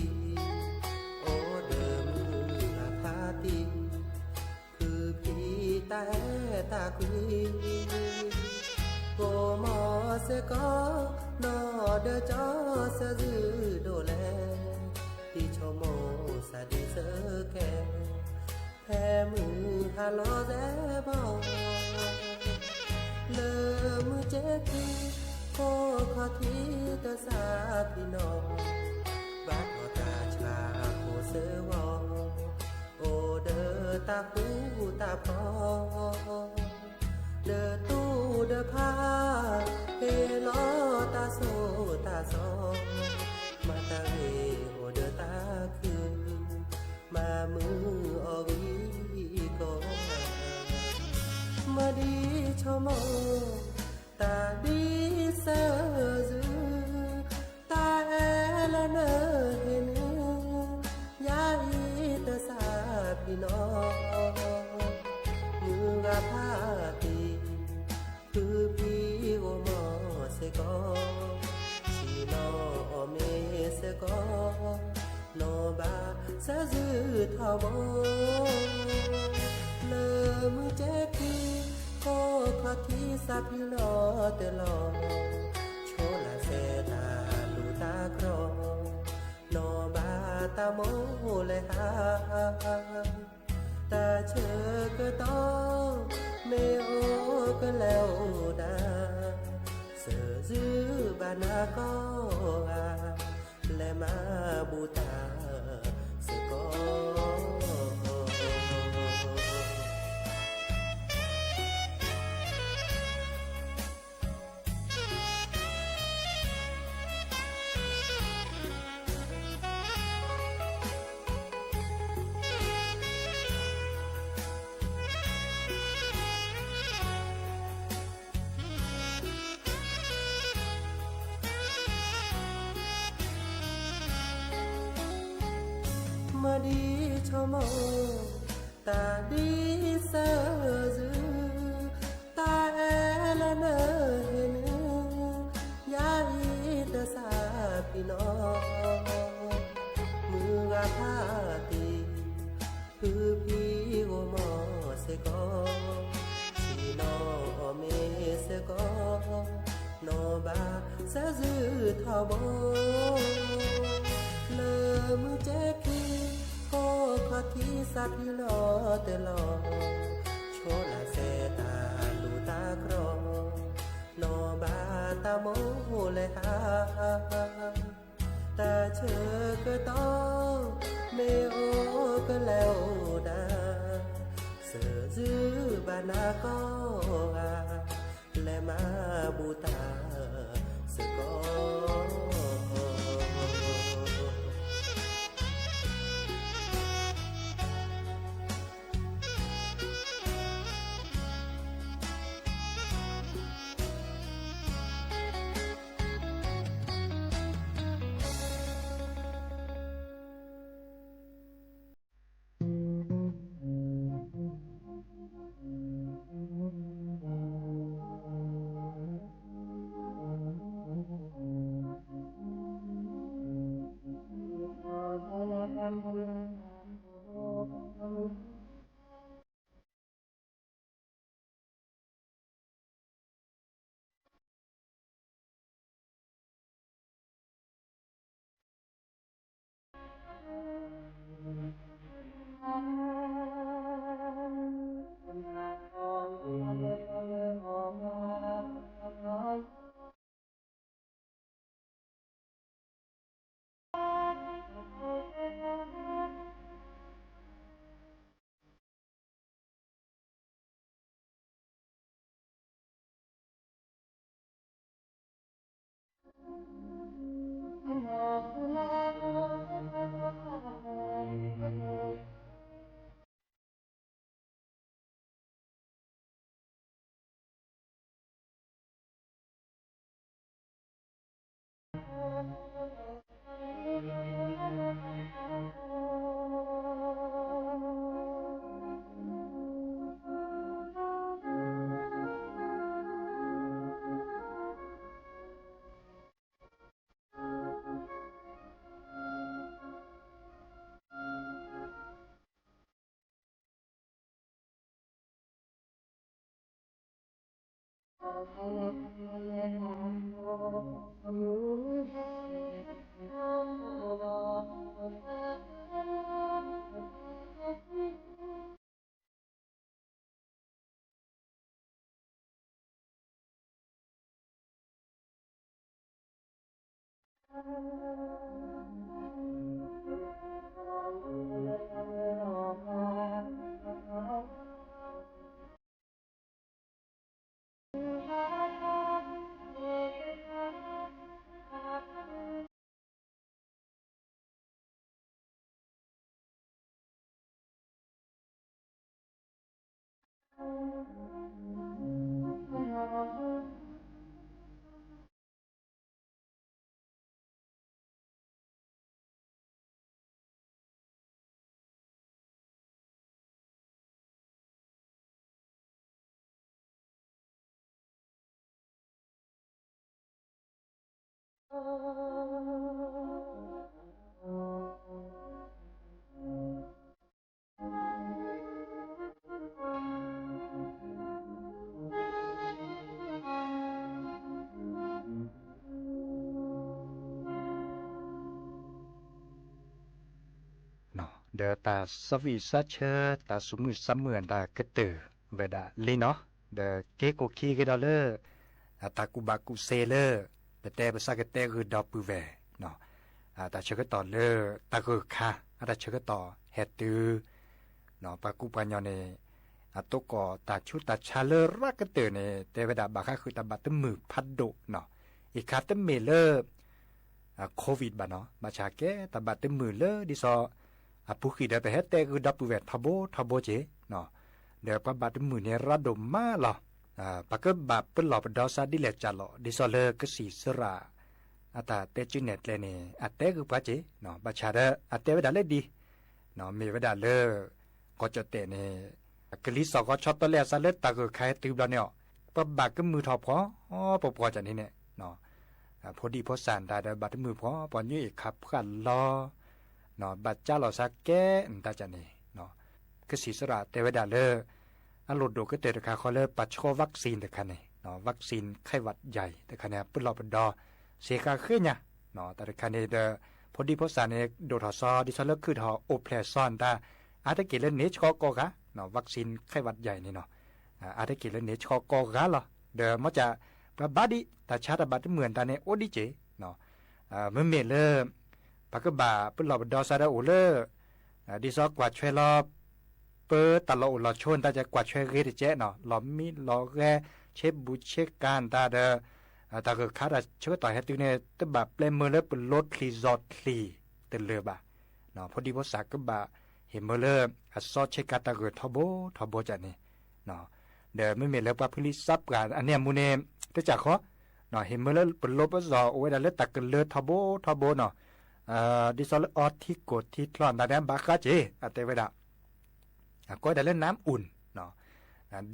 အိၣ်ဒီးမုၢ်ဂၤဖါတံၢ် ဖုဖံတၢ်အဲၣ်တၢ်ကွံ, ကိးမီၤစ့ၢ်ကီး နီၢ်ဒီးကၠီ စၢၤစုဒိၣ်လဲၣ်, တံၤဆိကမိၣ်စးဒံးစၢၤကဲ ဖဲမုၢ်ဟါလီၤစဲဘီ, လၢမုၢ်ကဲခံ ဖိခီၣ်ထံးတစးဖံးနီၣ်, ဘၣ်ထီၣ်တၢ်ဆါဖိစၢၤဝီၤ, အိၣ်ဒီးတၢ်ဃူတၢ်ဖိး ဒီးတူၢ်ဒီးဖး, ဟ့ၣ်လီၤတၢ်ဆိၣ်တၢ်ဆီ, မၤတၢ်ဂ့ၤအိၣ်ဒီးတၢ်ခု, မၤမုာ်အီၤဂံၢ်ကီ, မၤဒ်ဆိကမိၣ် တၢ်ဒ်စၢၤစု, တၢ်အဲၣ်လၢနဟ့ၣ်န့ၣ်, ယၤအံၤတစးဖံးနီၣ်, မုၢ်ဂၤဖါတံၢ် ဖုဖံအိၣ်မီၤစ့ၢ်ကီး, ဆ့ၣ်နီၤအီၣ်မ့ၤစ့ၢ်ကီး, နီၢ်ဘၣ်စၢၤစုထီဘိ, လၢမုၢ်ကဲခံ ဖိခီၣ်ထံးစးဖံးလီၤတလီၤ, ဆိလၢစဲတၢ်လူၢ်တၢ်ကြီ, နီၢ်ဘၣ်တၢ်မိၣ်လဲၤဟါ တၢ်ဆၢကတီၢ် မ့ၢ်အိၣ်ကလဲၤအိၣ်ဒၣ်, စၢၤစုဘၣ်နၤကိးဂၤ, လဲၤမၤဘူးတၢ်စ့ၢ်ကီး. ဒ်ဆိကမိၣ်, တၢ်ဒ်စၢၤယုၢ်, တၢ်အဲၣ်လၢနဟ့ၣ်န့ၣ်, ယၤအံၤတစၢ်ဖံးနီၤ, မုၢ်ဂၤဖးတံၢ်, ဖုဖံဂီၢ်မီၢ်စ့ၢ်ကီး, ဆ့ၣ်နီၤအီၣ်မ့ၤစ့ၢ်ကီး, နီၢ်ဘၣ်စၢၤယုၢ်ထီဘိ, လၢမုၢ်ကဲခံ, ကိးခီၣ်ထံးစးထံးလီၤတလီၤ, ဆိးလၢစဲတၢ်လူၢ်တၢ်ကြီ, နီၢ်ဘၣ်တၢ်မိၣ်လဲၤဟး တၢ်ဆၢကတီၢ်, မ့ၢ်အိၣ်ကလဲၤအိၣ်ဒၣ်, စၢၤယုၢ်ဘၣ်နၤကိးဂၤ, လဲၤမၤဘူၣ်တၢ်စ့ၢ်ကီး. ဒီးတၢ်စီဝံၣ်စီဆၢ တၢ်စူၣ်မုာ်စီမုာ်အတၢ်ကတၢၢ် ဝဲဒၣ်လံနီၤ, ဒီးက့ၤကိးခံကဒီးလၢ အတၢ်ကူၣ်ဘၣ်ကူၣ်သ့လၢ ပတဲပစးကတဲဂုာ်ဒီပုၢ်ဝဲၢ် တၢ်ဆၢကတီၢ်လၢ တၢ်ဂၢၢ်ခါ အတၢ်ဆၢကတီၢ်ဟဲတုၤ ပှၤကူပှၤညီန့ၣ် အတိၢ်ကီၢ်တၢ်ဆူးတၢ်ဆါလၢရးကတၢၢ်န့ၣ် တဲဝဲဒၣ်ဘၣ်ဃးဃုာ်တၢ်ဘၣ်တမုာ်ဖးဒိၣ်နီၤ, အံၤခါတမ့ၢ်လၢ COVID ဘၣ်နီၤ, ဘၣ်ဆၣ်ကဲတၢ်ဘၣ်တမုာ်လၢဒ်သိး အပူၤဃံဒီးပဟဲတဲဂုာ်ဒီပုၢ်ဝဲၢ်ထီဘိထီဘိက့ၤ, ဒီးပှၤဘၣ်တမုာ်န့ၣ်ရးဒိၣ်မးလီၤ, ပကဘၣ်ပလီၢ်ပဒီစးဒ်လဲၣ်ကၢ်လီၤ, ဒ်သိးလၢကစံၣ်စရၣ် အတၢ်တဲစုနဲၣ်ကျဲန့ၣ် အတဲဂုာ်ပှၤက့ၤ, ဘၣ်ဆၣ်ဒီးအတဲဝဲဒၣ်လၢဒ် မ့ၢ်ဝဲဒၣ်လၢ ကီၢ်ကၠီၣ်တဲၣ်န့ၣ် ကလံၤစိးကီဆီတလဲအသးလၢတၢ်ဂၢၢ်ခါဟဲတုၤဘျီန့ၣ်အီၤ ပဘၣ်ကမုာ်ထီၣ်ဖှီၣ်ပှီၢ်ပှီၢ်ကၠၣ်န့ၣ်န့ၣ် ဖိဒံဖိသၣ်နတၢ်ဒီးဘၣ်တမုာ်ဖှီၣ်ပှီၢ် ညွံအ့ၣ်ခးဖှၣ်လီၤ ဘၣ်ကၢလီၤသးကဲနတၢ်ကၠၣ်န့ၣ် ကစံးစရၣ်တဲဝဲဒၣ်လၢ အလိၣ်ဒိၣ်ကတၢၢ်တခါဃီလၢပှၤဆှီ vaccine တခါန့ၣ် vaccine ไข้หวัดใหญ่ တခါန့ၣ် ပလီၢ်ပဒီ စ့ကၤဃ့ညါ တၢ်တခါန့ၣ်ဒီး ဖိဒံဖိသၣ်န့ၣ် ဒိၣ်ထီၣ်စီဒ်သိးလၢခုၣ်ထီၣ်အိၣ်ဖျဲၣ်စီနတၢ် အါတက့ၢ်လၢန့ၣ်ဆှီကိးဂၤ vaccine ไข้หวัดใหญ่ န့ၣ်နီၤ အါတက့ၢ်လၢန့ၣ်ဆှီကိးဂၤလီၤ ဒီးမ့ၢ်ကၢ် ပှၤဘၣ်ဒံး တၢ်ဆါတၢ်ဘၣ်တမုာ်အတၢ်န့ၣ် အိၣ်ဒံးက့ၢ် မ့မ့ၢ်လၢ ပှၤကဘၣ်ပလီၢ်ပဒီစးဒီးအိၣ်လၢ ဒ်သိးကွၢ်ဆွဲလီၤ ပတၢ်လီၢ်အိၣ်လီၢ်ဆိ နတၢ်ကကွၢ်ဆွဲဂ့ၤတကဲးနီၤ လီၢ်မံလီၢ်ဂဲၤ ဆ့ဘူးဆ့ကၤနတၢ်ဒီး တၢ်ဂၢၢ်ခါတၢ်ဆၢကတီၢ်ဟဲတုၤန့ၣ် တဘၣ်ပျဲမုာ်လၢပလိချံၣ်စီၣ်ချံၣ်တလၢာ်ဘၣ် ဖိဒံဖိသၣ်ကဘၣ်ဟ့ၣ်မုာ်လၢ အစီဆ့ကၤတၢ်ဂၢၢ်ထီဘိထီဘိကၠၣ်န့ၣ် ဒီးမ့မ့ၢ်လၢပှၤဖုလံစးပှၢ်အန့ၣ်အမူန့ၣ် တကၢ်ဃီ ဟ့ၣ်မုာ်လၢပလိပစီၣ်အိၣ်ဝဲဒၣ်လၢတၢ်ကလၢထီဘိထီဘိနီၤ ဒ်သိးလၢအီထံကိၢ်ထံချီနတၢ်န့ၣ် ဘၣ်ဃးက့ၢ် အတဲဝဲဒၣ် ကိးဝဲဒၣ်လၢ น้ำอุ่น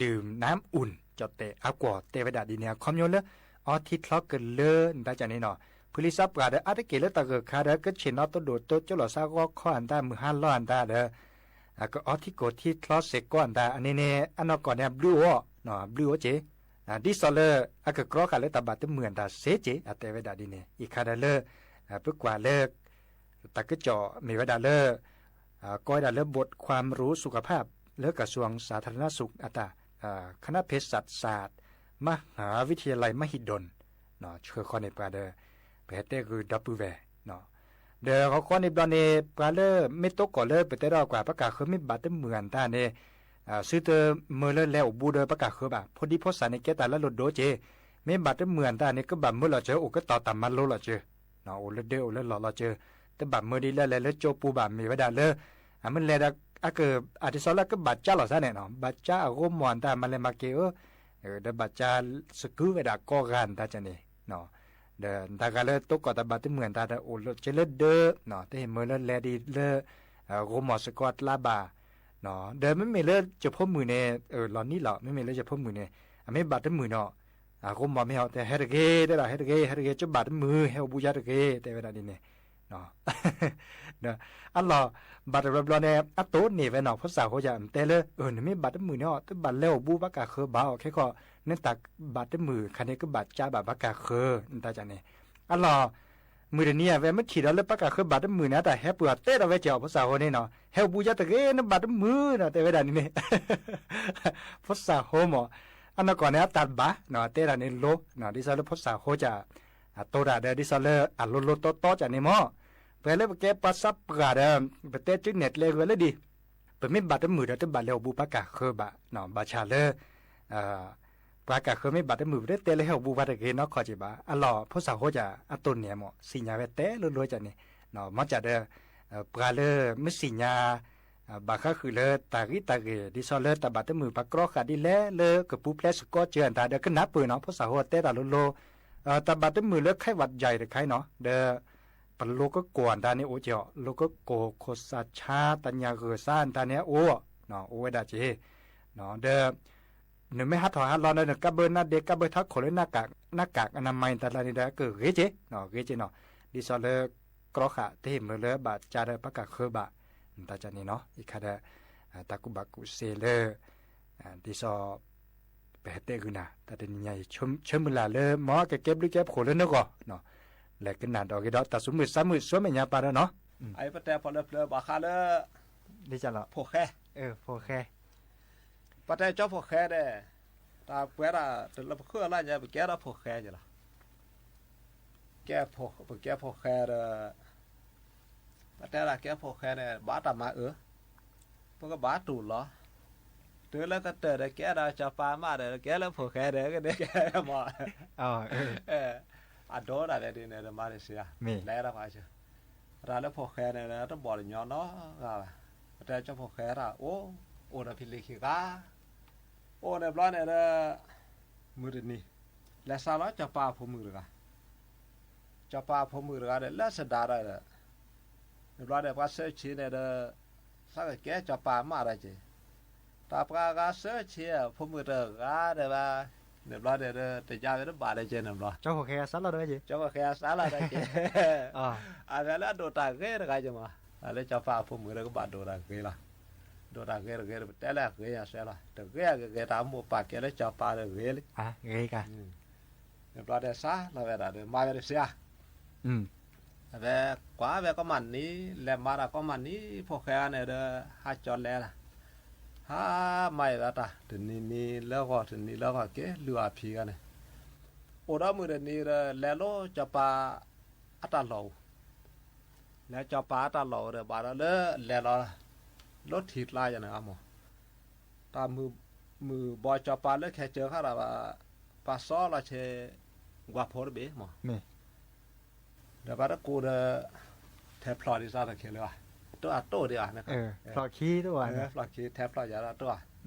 ดื่มน้ำอุ่น ကၠီၣ်တဲၣ်အကွီၢ်တဲဝဲဒၣ်ဒ်န့ၣ် အခီပညီလၢ အီထံချီကလၢနတၢ်ကၠၣ်န့ၣ်နီၤ ဖုလံစးပှၢ်ဒီးအါတက့ၢ်လၢတၢ်ဂၢၢ်ခါဒီး ကဆ့ၣ်နီၤတဒိၣ်တိကၠိလီၤသးဂီၤခီအတၢ် မုၢ်ဟါလီၤအတၢ်ဒီး ကအီထံကိၢ်ထံချီစ့ၢ်ကီးအတၢ် အန့ၣ်န့ၣ် အနီၢ်ကီၢ်န့ၣ် အဘျုးအိၣ် ဘျုးအိၣ်က့ၢ် ဒ်သိးလၢ အကကြီဃာ်လၢတၢ်ဘၣ်တမုာ်အတၢ်စ့က့ၢ် အတဲဝဲဒၣ်ဒ်န့ၣ် အံၤခါဒီးလၢ ပကွၢ်လၢ တၢ်ကစီၣ်မ့ၢ်ဝဲဒၣ်လၢ ကိးဝဲဒၣ်လၢ บทความรู้สุขภาพ လၢ กระทรวงสาธารณสุข အတၢ် คณะเภสัชศาสตร์ มหาวิทยาลัยมหิดล ဆှၢဃီန့ၢ်ပှၤဒီး ပဟဲတဲဂုာ်ဒီပုၢ်ဝဲၢ် ဒီးဂီၤဃီန့ၣ်ဘျီန့ၣ် ပှၤလၢမ့ၢ်တိကီၢ်လၢပတဲဒီးကွၢ် ဘၣ်ကၢ်ဃၢၤမ့ၢ်ဘၣ်တမုာ်အတၢ်န့ၣ် သုတမၢလၢလဲၤအိၣ်ဘူးဒီးဘၣ်ကၢ်ဃၢၤဘၣ် ဖိဒံဖိသၣ်န့ၣ် ကဲတၢ်လၢလိၣ်ဒိၣ်က့ၢ် မ့ၢ်ဘၣ်တမုာ်အတၢ်န့ၣ် ကဘၣ်မၢလီၤစၢၤ အိၣ်ကတီၤတၢ်မၤလိလီၤစၢၤ အိၣ်လၢဒၢအိၣ်လၢလီၢ်လီၤစၢၤ တဘၣ်မၢဒ်လၢလဲၤလၢကၠိပူၤဘၣ် မ့ၢ်ဝဲဒၣ်လၢ အမ့ၢ်လဲၤဒီး အက အဒ်သိးလၢကဘၣ်ကၢလီၤသးန့ၣ် ဘၣ်ကၢအဂီၢ်မီၢ်အတၢ် မၤလဲၤမၤက့ၤဧၢ ဒီးဘၣ်ကၢစကုဝဲဒၣ်ကိးဂၤနတၢ်ကၠၣ်န့ၣ် ဒီးနတၢ်ဂၤလၢတိကီၢ်တၢ်ဘၣ်တမုာ်အတၢ်ဒီး အိၣ်လၢကၠိလၢဒၢ တဟ့ၣ်မၢလၢလဲၤဒ်လၢ ဂီၢ်မီၢ်စ့ၢ်ကီးအကျါဘၣ် ဒီးမ့မ့ၢ်လၢယဖိမုၣ်န့ၣ် လီၤနံၣ်လီၤ မ့မ့ၢ်လၢယဖိမုၣ်န့ၣ် အမ့ၢ်ဘၣ်တမုာ်ဒီး ဂီၢ်မီၢ်မ့ၢ်ဟီတဲ ဟဲတဂ့ၤ တဲဒၣ် ဟဲတဂ့ၤ ဟဲတဂ့ၤ ကၠိဘၣ်တမုာ် ဟဲအိၣ်ဘူးယၤတဂ့ၤ တဲဝဲဒၣ်ဒ်န့ၣ် အလီၢ် ဘၣ်တဘျီဘျီန့ၣ် အတိၢ်န့ၢ်ဝဲနီၤ ဖိသၣ်ဃိယၤ တဲလၢ နမ့ၢ်ဘၣ်တမုာ်န့ၣ် တဘၣ်လဲၤအိၣ်ဘူးဘၣ်ကၢ်ဃၢၤဘၣ်အီၤ ခဲကီး နတၢ်ဘၣ်တမုာ်ခါန့ၣ် ကဘၣ်ကၢဘၣ်ဘၣ်ကၢ်ဃၢၤ နတၢ်ကၠၣ်န့ၣ် အလီၢ် မုၢ်တနံၤအဝဲမ့ၢ်ထံၣ်ဒီးလၢဘၣ်ကၢ်ဃၢၤဘၣ်တမုာ်န့ၣ် အတၢ်ဟဲပှ့ၤအီၤတဲဒီးဝဲက့ၤအီၤ ဖိသၣ်ဃိန့ၣ်နီၤ ဟဲအိၣ်ဘူးယၤတဂ့ၤ နဘၣ်တမုာ်နီၤ တဲဝဲဒၣ်န့ၣ်န့ၣ် ဖိသၣ်ဃိမီၢ် အနီၢ်ကီၢ်န့ၣ် အတၢ်ဘၣ် တဲဒၣ်န့ၣ်လိၤ ဒ်သိးလၢဖိသၣ်ဃိကၠၣ် အတိၢ်တၢ်ဒီး ဒ်သိးလၢအလိၤလိၤတီတီကၠၣ်န့ၣ်မီၢ် ပှၤလၢပကဲပှၤစးပှၢ်ဒီး ပတဲကၠိနဲၣ်ကျဲဂ့ၤလၢဒ် ပမ့ၢ်ဘၣ်တမုာ်ဒီး တဘၣ်လဲၤအိၣ်ဘူးဘၣ်ကၢ်ဃၢၤဘၣ် ဘၣ်ဆၣ်လၢ ပှၤကၢ်ဃၢၤမ့ၢ်ဘၣ်တမုာ် ပတတဲလၢဟဲအိၣ်ဘူးဘၣ်တဂ့ၤနီတခီၣ်က့ၤဘၣ် အလီၢ်ဖိသၣ်ဃိကၠၣ် အတိၢ်န့ၢ်မီၢ် သ့ၣ်ညါဝဲတဲလိၤလိၤကၠၣ်န့ၣ် မ့ၢ်ကၠၣ်ဒီး ပှၤလၢမ့ၢ်သ့ၣ်ညါ ဘၣ်ဃးဃုာ်လၢတၢ်ဂံၢ်တၢ်ဂ့ၢ် ဒ်သိးလၢတၢ်ဘၣ်တမုာ် ပှၤကြီဃာ်ဒ်လဲၣ်လၢကပူၤဖျဲးစ့ၢ်ကီးစၢၤအတၢ်ဒီး ကနၢ်ပၢၢ်နီၤ ဖိသၣ်ဃိတဲတၢ်လိၤလိၤ တၢ်ဘၣ်တမုာ်လၢ ไข้หวัดใหญ่ တခါအံၤနီၤ ဒီး ပလိကကိၢ်အတၢ်န့ၣ်အိၣ်က့ၤအီၤ လိကကိၢ်ခိၣ်သၣ်ဆါ တၢ်ညၣ်ဂၢၢ်သါအတၢ်န့ၣ်အိၣ် အိၣ်ဝဲဒၣ်က့ၤ ဒီး နမ့ၢ်ဟးထီၣ်ဟးလီၤဒီး နကးဘၢနါဒ့ ကးဘၢထးခိၣ်လၢ หน้ากากอนามัย တၢ်လၢန့ၣ်ဒီး ကဂ့ၤက့ၤ ဂ့ၤက့ၤနီၤ ဒ်သိးလၢ ကြီဃာ်တဟ့ၣ်မုာ်လၢဘၣ်ကၢဒီးဘၣ်ကၢ်ဃၢၤဘၣ် တၢ်ကၠၣ်န့ၣ်နီၤ အံၤခါဒီး တၢ်ကူၣ်ဘၣ်ကူၣ်စ့လၢ ဒ်သိး ပဟဲတဲဂုာ်နၤ တၢ်တနံၤညါအံၤ ဆၢမုၢ်လၢ်လၢ မ်ကကဲဘျုးကဲဖှိၣ်လၢနဂီၢ် လဲၤကနၣ်ဒီးဂ့ၤဒီး တၢ်သူၣ်မုာ်သးမုာ် ဆူမဲာ်ညါပၢ်ဒီးနီၤ ပတဲဖီလၢပျၢၤဘၣ်ဃးလၢ ဖိၣ်ဃဲ ဖိၣ်ဃဲ ပတဲကၠီဖိၣ်ဃဲန့ၣ် တၢ်ပှဲၤဒၣ်တလၢပဃုအလီၢ်ညါ ပကဲဒီးဖိၣ်ဃဲက့ၤလီၤ ကဲ ပကဲဖိၣ်ဃဲဒီး ပတဲဒၣ်ကဲဖိၣ်ဃဲန့ၣ် ဘၣ်တၢ်မၤအၢ ပကဘၣ်တူၢ်လီၤ တုၤလၢကတၢၢ်ဒီးကဲဒီးစီၤပၤမးဒီး ကဲလၢဖိၣ်ဃဲဒီး ကဒဲကဲမး အဒိဒၣ်လဲာ်ဒ်န့ၣ် တမၤတစံး လဲၤဒၣ်ပှၤစၢၤ တၢ်လၢဖိၣ်ဃဲန့ၣ် တဘီၣ်တညီနီတဂၤဘၣ် ပတဲကၠီဖိၣ်ဃဲတၢ်အိၣ် အိၣ်ဒီးဖံလံၤခံဂၤ အိၣ်န့ၣ်ဘျီန့ၣ်ဒီး မုၢ်တနံၤ လဲၤစးလီၤစီၤပၤအဖိမုၣ်တဂၤ စီၤပၤအဖိမုၣ်တဂၤဒီး လၢစဒါဒီး န့ၣ်ဘျီန့ၣ် ပှၤဆၢဆံးန့ၣ်ဒီး သးကကဲစီၤပၤမးဒီးက့ၤ, တၢ်ပှၤဂၤဆၢဆ့အဖိမုၣ်တဂၤဒီးဘၣ်, န့ၣ်ဘျီဒီး တယါဝဲတဘၣ်ဒီးက့ၤန့ၣ်ဘျီ, ကၠီဖိၣ်ဃဲအစးလီၤဒီးက့ၤ, အဝဲလၢအဒိၣ်တၢ်ဂ့ၤတဂၤက့ၤမး, လၢစီၤပၤအဖိမုၣ်ဒီးကဘၣ်ဒိၣ်တၢ်ဂ့ၤလီၤ, ဒိၣ်တၢ်ဂ့ၤတဂ့ၤဒီး ပတဲလၢအဂ့ၤညါစဲလီၤ, တဂ့ၤအဂ့ၤဂ့ၤ တၢ်မိၢ်ပၢ်ကဲလၢစီၤပၤဒီးဂ့ၤလံ, န့ၣ်ဘျီဒီးစးလီၤဝဲဒၣ်ဒီး မၤဝဲတစ့ဧါ အဝဲကွၢ်ဝဲကီမးနံၤ, လဲၤမၤတၢ်ကီမးနံၤ, ဖိၣ်ဃဲဂၤန့ၣ်ဒီး ဟးကၠီၤလဲၤလီၤ, ဟးမၤအံၤဝဲတၢ် တနံၤနံၤလၢဂီၢ် တနံၤလၢဂီၢ် က့ၤလုၢ်အီၣ်ဖံးဂၤန့ၣ်, အိၣ်ဒီးမုၢ်တနံၤဒီး လဲၤလိစီၤပၤအတၢ်လီၢ်အိၣ်, လဲၤစီၤပၤအတၢ်လီၢ်အိၣ်ဒီး ဘၣ်ဒီးလၢလဲၤလီၤ လိထံကျါယၤန့ၣ်အမး, တၢ်မုၢ် မုၢ်ဘီစီၤပၤလၢခဲစၢၤခါဒီး ပှၤစီလီၤဆဲး ကွၢ်ဖိတဘ့ၣ်မး, ဒီးပှၤတကူးဒီး ထဲဖျီၣ်ဒံးစးတခဲလၢာ်ဘၣ်, အတိၢ်အတိၢ်ဒံးဘၣ်, ဖျီၣ်ခံတအိၣ်ဘၣ်, ဖျီၣ်ခံထဲဖျီၣ်ယၤဒီးတိၢ်ဘၣ်,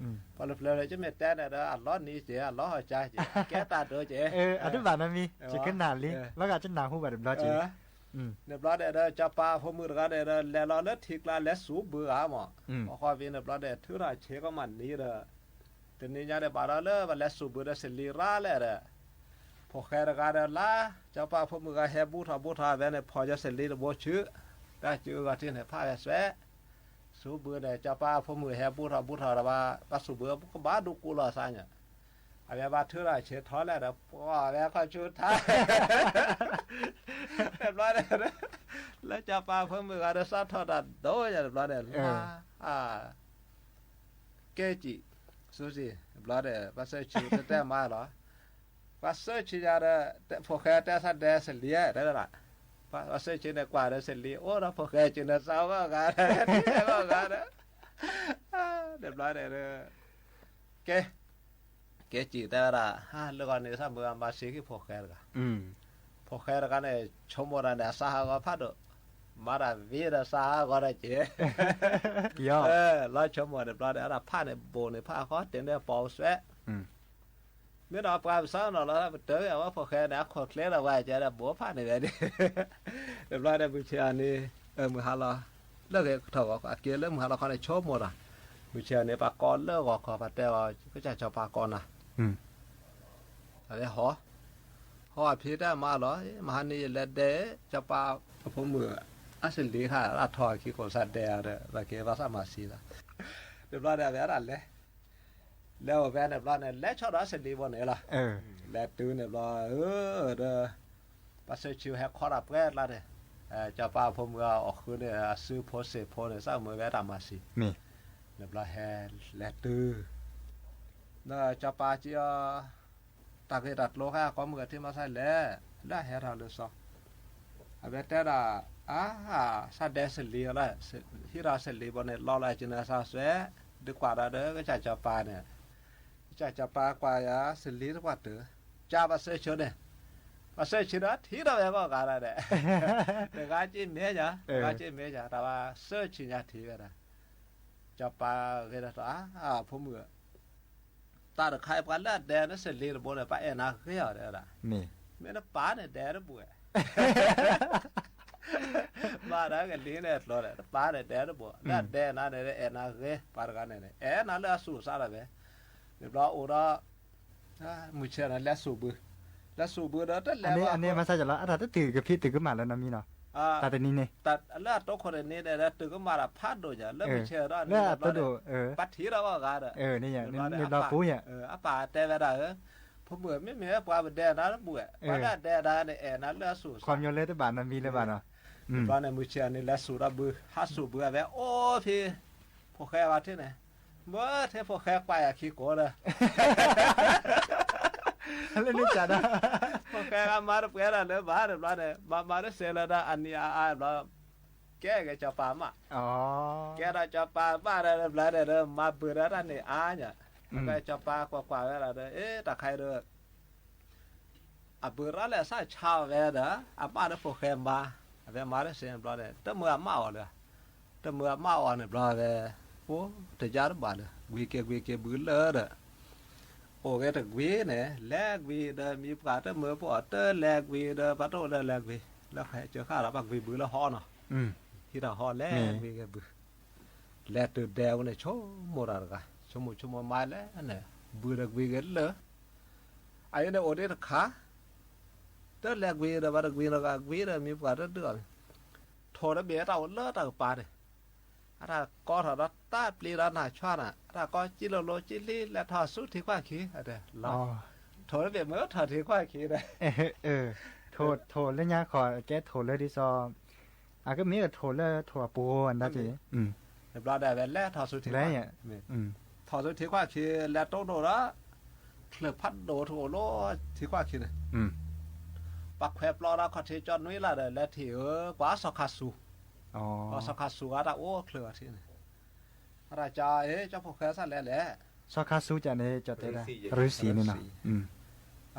ပှၤလၢပျၢၤလၢကမ့ၢ်တဲန့ၣ်ဒီး အလီၤနံၤက့ၤ အလီၤဟီၣ်ကၠါက့ၤ အကဲတၢ်ဒိက့ၤ, အတဘၣ်နီတမံၤ ယကနၣ်လံ လီၤဂာ်ကနၣ်ဟူဘၣ်တဘျီက့ၤ န့ၣ်ဘျီဒီး စီၤပၤဖိမုၣ်တဂၤဒီး လဲၤလီၤလၢထံကျါ လဲၤစူးဘုဂၤမး, ဟီၣ်ခီဖံန့ၣ်ဘျီဒီး ထုးထီၣ်ဆ့ကီမးနံၤဒီး တနံၤညါဒီးဘၣ်ဒီးလၢပလဲၤစူးဘုဒီးစလံၤရၤလဲၣ်ဒီး, ဖိၣ်ဃဲတဂၤဒီးလၢ စီၤပၤဖိမုၣ်ဂၤဟဲဘူးထီၣ်ဘူးထီၣ်ဝဲန့ၣ် ဖီၣ်ယစလံၤတဘိဆူ, တၢ်စုအဂီၢ်ထံန့ၣ် ဖးဝဲစွဲ, စူးဘုန့ၣ် စီၤပၤဖိမုၣ်ဟဲဘူးထီၣ်ဘူးထီၣ်ဒီးဘၣ်, ပှၤစူးဘုကဘၣ်ဒိကူလီၤသးညါ, အဝဲဘၣ်ထုးထီၣ်ဆ့ထီၣ်လဲၣ်ဒီး ပှၤဝဲခီၣ်ဆူထါ တဘျီဒီး လၢစီၤပၤဖိမုၣ်ဂၤဒီး စးထီၣ်တၢ်ဒိညါတဘျီဒီး လၢ ကဲကံာ် စူစံာ် တဘျီဒီး ပှၤစၢဆံတတဲမးလီၤ, ပှၤစၢဆံညါဒီး ဖိၣ်ဃဲတဲဆါဒဲစလံၤတဲဝဲဒၣ်, ပှၤစၢဆံန့ၣ်ကွၢ်ဒီးစလံၤ အိၣ်ဒီးဖိၣ်ဃဲဆံန့ၣ် စးဂီၢ်ဂၤဒီး ထံဂီၢ်ဂၤဒီး တဘျီဒီး ကဲ ကဲစံးတဲဝဲဒၣ် လၢဂီၢ်န့ၣ် ဆၣ်မုာ်အမၤစံးက့ၤဖိၣ်ဃဲတဂၤ, ဖိၣ်ဃဲတဂၤန့ၣ် ဆိကမိၣ်တၢ်န့ၣ် အစးဟးဂီၤဖးဒိၣ်, မၤတၢ်ဝံၤဒီးစးဟးဂီၤဒီးက့ၤ, လီၤဆိကမိၣ်န့ၣ်ဘျီဒီး အတၢ်ဖးန့ၣ်ဘိၣ်န့ၣ် ဖးဃီတ့ၢ်န့ၣ်ပိာ်အီၤစွဲ, မ့ၢ်ဒီးပှၤပဆၢနီၤလီၤ ပတၢၢ်ဝဲဖိၣ်ဃဲန့ၣ် အခိၣ်ချ့ဒီးဝဲကဲဒီးဘိၣ်ဖးန့ၣ်ဝဲန့ၣ်, တဘျီဒီးမုၢ်ဆ့ၣ်အီၤန့ၣ် မုၢ်ဟါလီၤ လၢဂ့ၤကထီၣ်ဂီၤ အက့ၤလၢမုၢ်ဟါလီၤခီန့ၣ် ဆိကမိၣ်တၢ်, မုၢ်ဆ့ၣ်အီၤန့ၣ် ပှၤကိးလၢဂီၤခီ ပှၤတဲအီၤ ကစၢ်စီၤပၤကိးနၤ အဝဲဟီ, ဟီအဖံတဲမးလီၤ, မဟါန့ၣ်ယလဲၤဒဲး စီၤပၤအဖိမုၣ် အစလံၤခါ အထီၣ်အခံကိးစးဒဲးအီၤဒီး ပက့ၤဘၣ်သးမၤစံးလီၤ, တဘျီဒီးအဝဲဒၣ်လဲၤ, လဲၤအိၣ်ဖဲန့ၣ်ဘျီန့ၣ် လဲၤဆီဒီးအစလံၤဘိန့ၣ်လီၤ, လဲၤတုၤန့ၣ်ဘျီ ဒီး ပှၤစၢဆံဟဲခီတၢ်ပှဲၤကျါန့ၣ်, စီၤပၤအဖိမုၣ်အီၤဃုန့ၣ် အစုဖိစ့ၢ်ဖိန့ၣ် စၢ်မုာ်ဝဲတၢ်မၤစံး, န့ၣ်ဘျီဟဲလဲၤတုၤ ဒီးစီၤပၤစံးအီၤ, တၢ်ဂ့ၢ်တၢ်ကျိၤခါ ကိးမုၢ်ဂၤထံမၤစၢ်လဲၣ်, လၢအဟဲထီၣ်လၢစီၤ, အဝဲတဲဒၣ်, အါ, စၢ်ဒဲးစလံၤလီၤ, ဟံးထီၣ်စလံၤဘိန့ၣ် လီၤလီၤကနၢ်စၢ်စွဲ, ဒုးကွၢ်ဒီးဒီး ကစၢ်စီၤပၤန့ၣ်, ကစၢ်စီၤပၤကွၢ်ယၤ စလံၤတကွၢ်တၢၢ်, ကၢ်ပှၤစၢဆံန့ၣ်, ပှၤစၢဆံဒီးထံၣ်ဒီးဝဲဂီၢ်ဂၤဒၣ်ဒဲး, တဂၤက့ၤမဲာ်ညါ, တဂၤက့ၤမဲာ်ညါ, တၢ်ပှၤစၢဆံညါထံၣ်ဝဲဒၣ် စီၤပၤဂ့ၤဒီးတၢ်, ဖိမုၣ်, တၢ်တခါအံၤပှၤလၢအဒဲးနစလံၤတဘိန့ၣ် ပှၤအဲၣ်နၤဂ့ၤအီၤတဲဝဲဒၣ်, မ့ၢ်နပၢ်န့ၣ်ဒဲးတဘူၣ်ဝဲ, ဘၣ်ဒီးကလံၤန့ၣ်အကျိၤဒီး နပၢ်န့ၣ်ဒဲးတဘူၣ်, လၢအဒဲးနၤန့ၣ် အဲၣ်နၤဂ့ၤ, ပှၤတဂၤန့ၣ် အဲၣ်နၤလၢအဆူၣ်အစါလီၤဝဲ, န့ၣ်ဘျီအိၣ်ဒီး မုၢ်ဆ့ၣ်န့ၣ် လဲၤစူးဘု, လဲၤစူးဘုဒီးတလဲၤဘၣ်, အန့ၣ်မၤစၢ်လီၤ အတၢ်တတုၤကဖံးတုၤကမၣ်လၢနီတမံၤနီၤ, တၢ်တနံၤန့ၣ်, လၢအတိခိၣ်တနံၤန့ၣ်ဒီး တုၤကမၣ်တၢ်ဖးဒိၣ်ညါ လၢမုၢ်ဆ့ၣ်ဒီး လၢအတိဒိၣ်, ပှၤထံၣ်ဒီးဂီၢ်ဂၤဒီး, န့ၣ်ဘျီပူၤညါ, အပၢ်တဲဝဲဒၣ်ဧၢ, ဖိမုၣ်မ့မ့ၢ်ပှၤပဒဲးနၤတဘူၣ်ဝဲ, ပှၤလၢအဒဲးနၤန့ၣ် အဲၣ်နၤလၢအဆူၣ်အစါ, ခီပညီလၢတဘၣ်နီတမံၤလၢၤဘၣ်နီၤ, န့ၣ်ဘျီန့ၣ် မုၢ်ဆ့ၣ်န့ၣ် လဲၤစူးဒီးဘု, ဟးစူးဘုအဝဲအိၣ်ဖဲ ဖိၣ်ဃဲဝဲထံၣ်န့ၣ်, မ့ၢ်ထဲဖိၣ်ဃဲကွၢ်ယၤခံကိးဒီး လၢန့ၣ်ကဒီး, ဖိၣ်ဃဲဂၤမၤတပှဲၤဒီးလၢၤဘၣ်န့ၣ်ဘျီန့ၣ် မၤမၤတစဲးလၢၤဒီးအနံၤအါအါဘျီ, ကဲဂ့ၤစီၤပၤမး, ကဲဒီးစီၤပၤဘၣ်ဒီးဘျီန့ၣ်ဒီး မၤဘုးဒီးတၢ်န့ၣ်အါညါ, ကဲစီၤပၤကွၢ်ကွၢ်ဝဲဒၣ်ဒီး အ့ တၢ်ခါအံၤဒီး အဘုးရၣ်လဲၣ် အစၢ်ဆါဝဲဒီး အမၢ်ဒီးဖိၣ်ဃဲမၤ, အဝဲမၤတစဲးဘျီန့ၣ် တမုာ်အမၢ်အီၤလၢၤ, တမုာ်အမၢ်အီၤန့ၣ်ဘျီဝဲ, အိၣ်တယါတဘၣ်လၢၤ ကွံာ်က့ၤကွံာ်က့ၤဘုလၢဒီး, အိၣ်ဂ့ၤတကွံာ်န့ၣ် လဲၤကွံာ်ဒီးမံၤပှၢ်တမုာ်ပှၢ်တလဲၤကွံာ်ဒီး ပှၤတအိၣ်လၢလဲၤကွံာ်, လၢဃဲးစၢၤဃာ်ဒီး ပှၤကွံာ်ဘုလၢဟီနီၤ, ဟံးထီၣ်ဟီလဲၤကွံာ်က့ၤဘု, လဲၤတုၤဒဲဝဲန့ၣ် ဆိကမိၣ်တၢ်တဂၤ, ဆိကမိၣ်ဆိကမိၣ်မၤလဲၣ်န့ၣ် ဘုဒီးကွံဂ့ၤလၢ အအံၤန့ၣ်အိၣ်ဒံးတခါ, တလဲၤကွံဒီးဘၣ်တကွံဒီးကွံဒီးမံၤပှၢ်တဒုအီၤန့ၣ်, ထိၣ်တဘ့ၣ်အတၢ်အိၣ်လၢတၢ်ကပၤန့ၣ်, အတၢ်ကီထီၣ်ဒီးတၢ်ပျံၤဒီးနၢ်ဆွါနၤ, အတၢ်ကီကံလိၤလိၤကံလံ လဲၤထီၣ်ဆူထံခွါခံ, ထိၣ်တဘ့ၣ်မ့ၢ်ထီၣ်ထံခွါခံဒီး ထိၣ်လၢညါခီ ကဲထိၣ်လၢဒ်သိး အကမ့ၢ်ကထိၣ်လၢထိၣ်အပူၤအဒၣ်က့ၤ, တဘျီဒီးဝဲလဲၤထီၣ်ဆူထံခွါ, ထီၣ်ဆူထံခွါခံ လဲၤတိၢ်ဒိၣ်ဒီး ချၢၣ်ဖးဒိၣ်ထီၣ်အိၣ်လၢထံခွါခံန့ၣ်, ပှၤခွဲးပျီဒီးခီၣ်ထံးကၠီနွံလၢ်ဒီး လဲၤထံၣ်ဧၢ ကွၢ်စီၤခါဆူ, စီၤခါဆူအတၢ်အိၣ်ချၢၣ်အီၤထံန့ၣ်, အတၢ်ကၠီ အ့ ကၠီဖိၣ်ဃဲစၢ်လဲၤလဲၣ် စီၤခါဆူကန့ၣ် ကၠီတဲဒၣ် ရူဆံန့ၣ်နီၤ,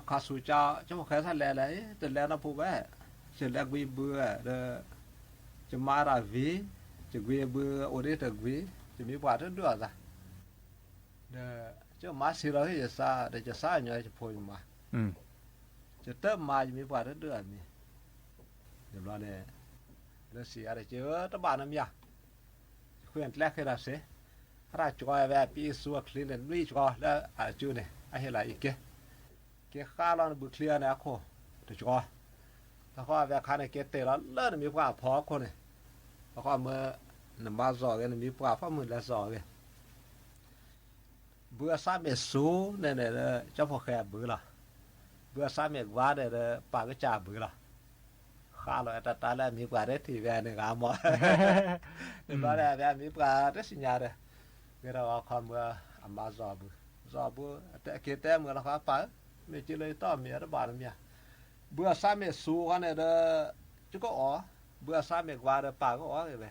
ခါဆူကၠီ ကၠီဖိၣ်ဃဲစၢ်လဲၤလဲၣ် တလဲၤနီတပူၤဘၣ်, ယလဲၤကွံဘုဒီး ယမါတၢ်ဝံၤ, ယကွံဘုအိၣ်ဒံးတကွံ, ယမံၤပှၢ်တဒုအသး, ဒီး ယမါဆံးလီၤဟ့ၣ်ယသး ဒီးယသးညီယဖိယမါ, ယတမၤယမံၤပှၢ်တဒုအမံၤ, တဘျီန့ၣ် လၢစံးအါဒီး က့ၤဧၢ တဘၣ်နမ့ၢ်ဧါ, ယဃုကျဲဃ့ထီၣ်စ့, အတၢ်ကၠီဝဲပံအစူအချံန့ၣ် နွံကၠီလၢအစူန့ၣ် အဟ့ၣ်လီၤအံၤက့ၤ, က့ၤဃါလီၤနဘုချံအီၤန့ၣ်အခိၣ် တကၠီ, တဃီအဝဲခါန့ၣ် က့ၤတ့ၢ်လီၤလၢနမံၤပှၢ်အဖီခိၣ်န့ၣ်, တဃီမ့ၢ် နမါစီၤဂ့ၤ နမံၤပှၢ်ဖီမုၢ်လဲၤစီၤဂ့ၤ ဘုအစၢ်မ့ၢ်စူန့ၣ်န့ၣ်ဒီး ကၠီဖိၣ်ဃဲအဘုလီၤ. ဘုအစၢ်မ့ၢ်ကွၢ်န့ၣ်ဒီး ပၢ်ကစၢ်အဘုလီၤ. ဃါလီၤအတၢ်တၢ်လၢအမံၤပှၢ်တထံၣ်ဝဲန့ၣ်ဂ့ၤမး, န့ၣ်ဘျီဒီး အဝဲအမံၤပှၢ်တသ့ၣ်ညါဒီး ဂ့ၤဒီးအခီမ့ၢ်အမါစီၤအဘု, စီၤအဘု, က့ၤတဲမုာ်လီၤဃီပၢ်ဧၢ, မ့ၢ်က့ၤလၢယတီၢ်မ့ၢ်တဘၣ်တမ့ၢ်ဧါ, ဘုအစၢ်မ့ၢ်စူဃီန့ၣ်ဒီး ယကအီၣ်, ဘုအစၢ်မ့ၢ်ကွၢ်ဒီးပၢ်ကအီၣ်ဂ့ၤဝဲ တ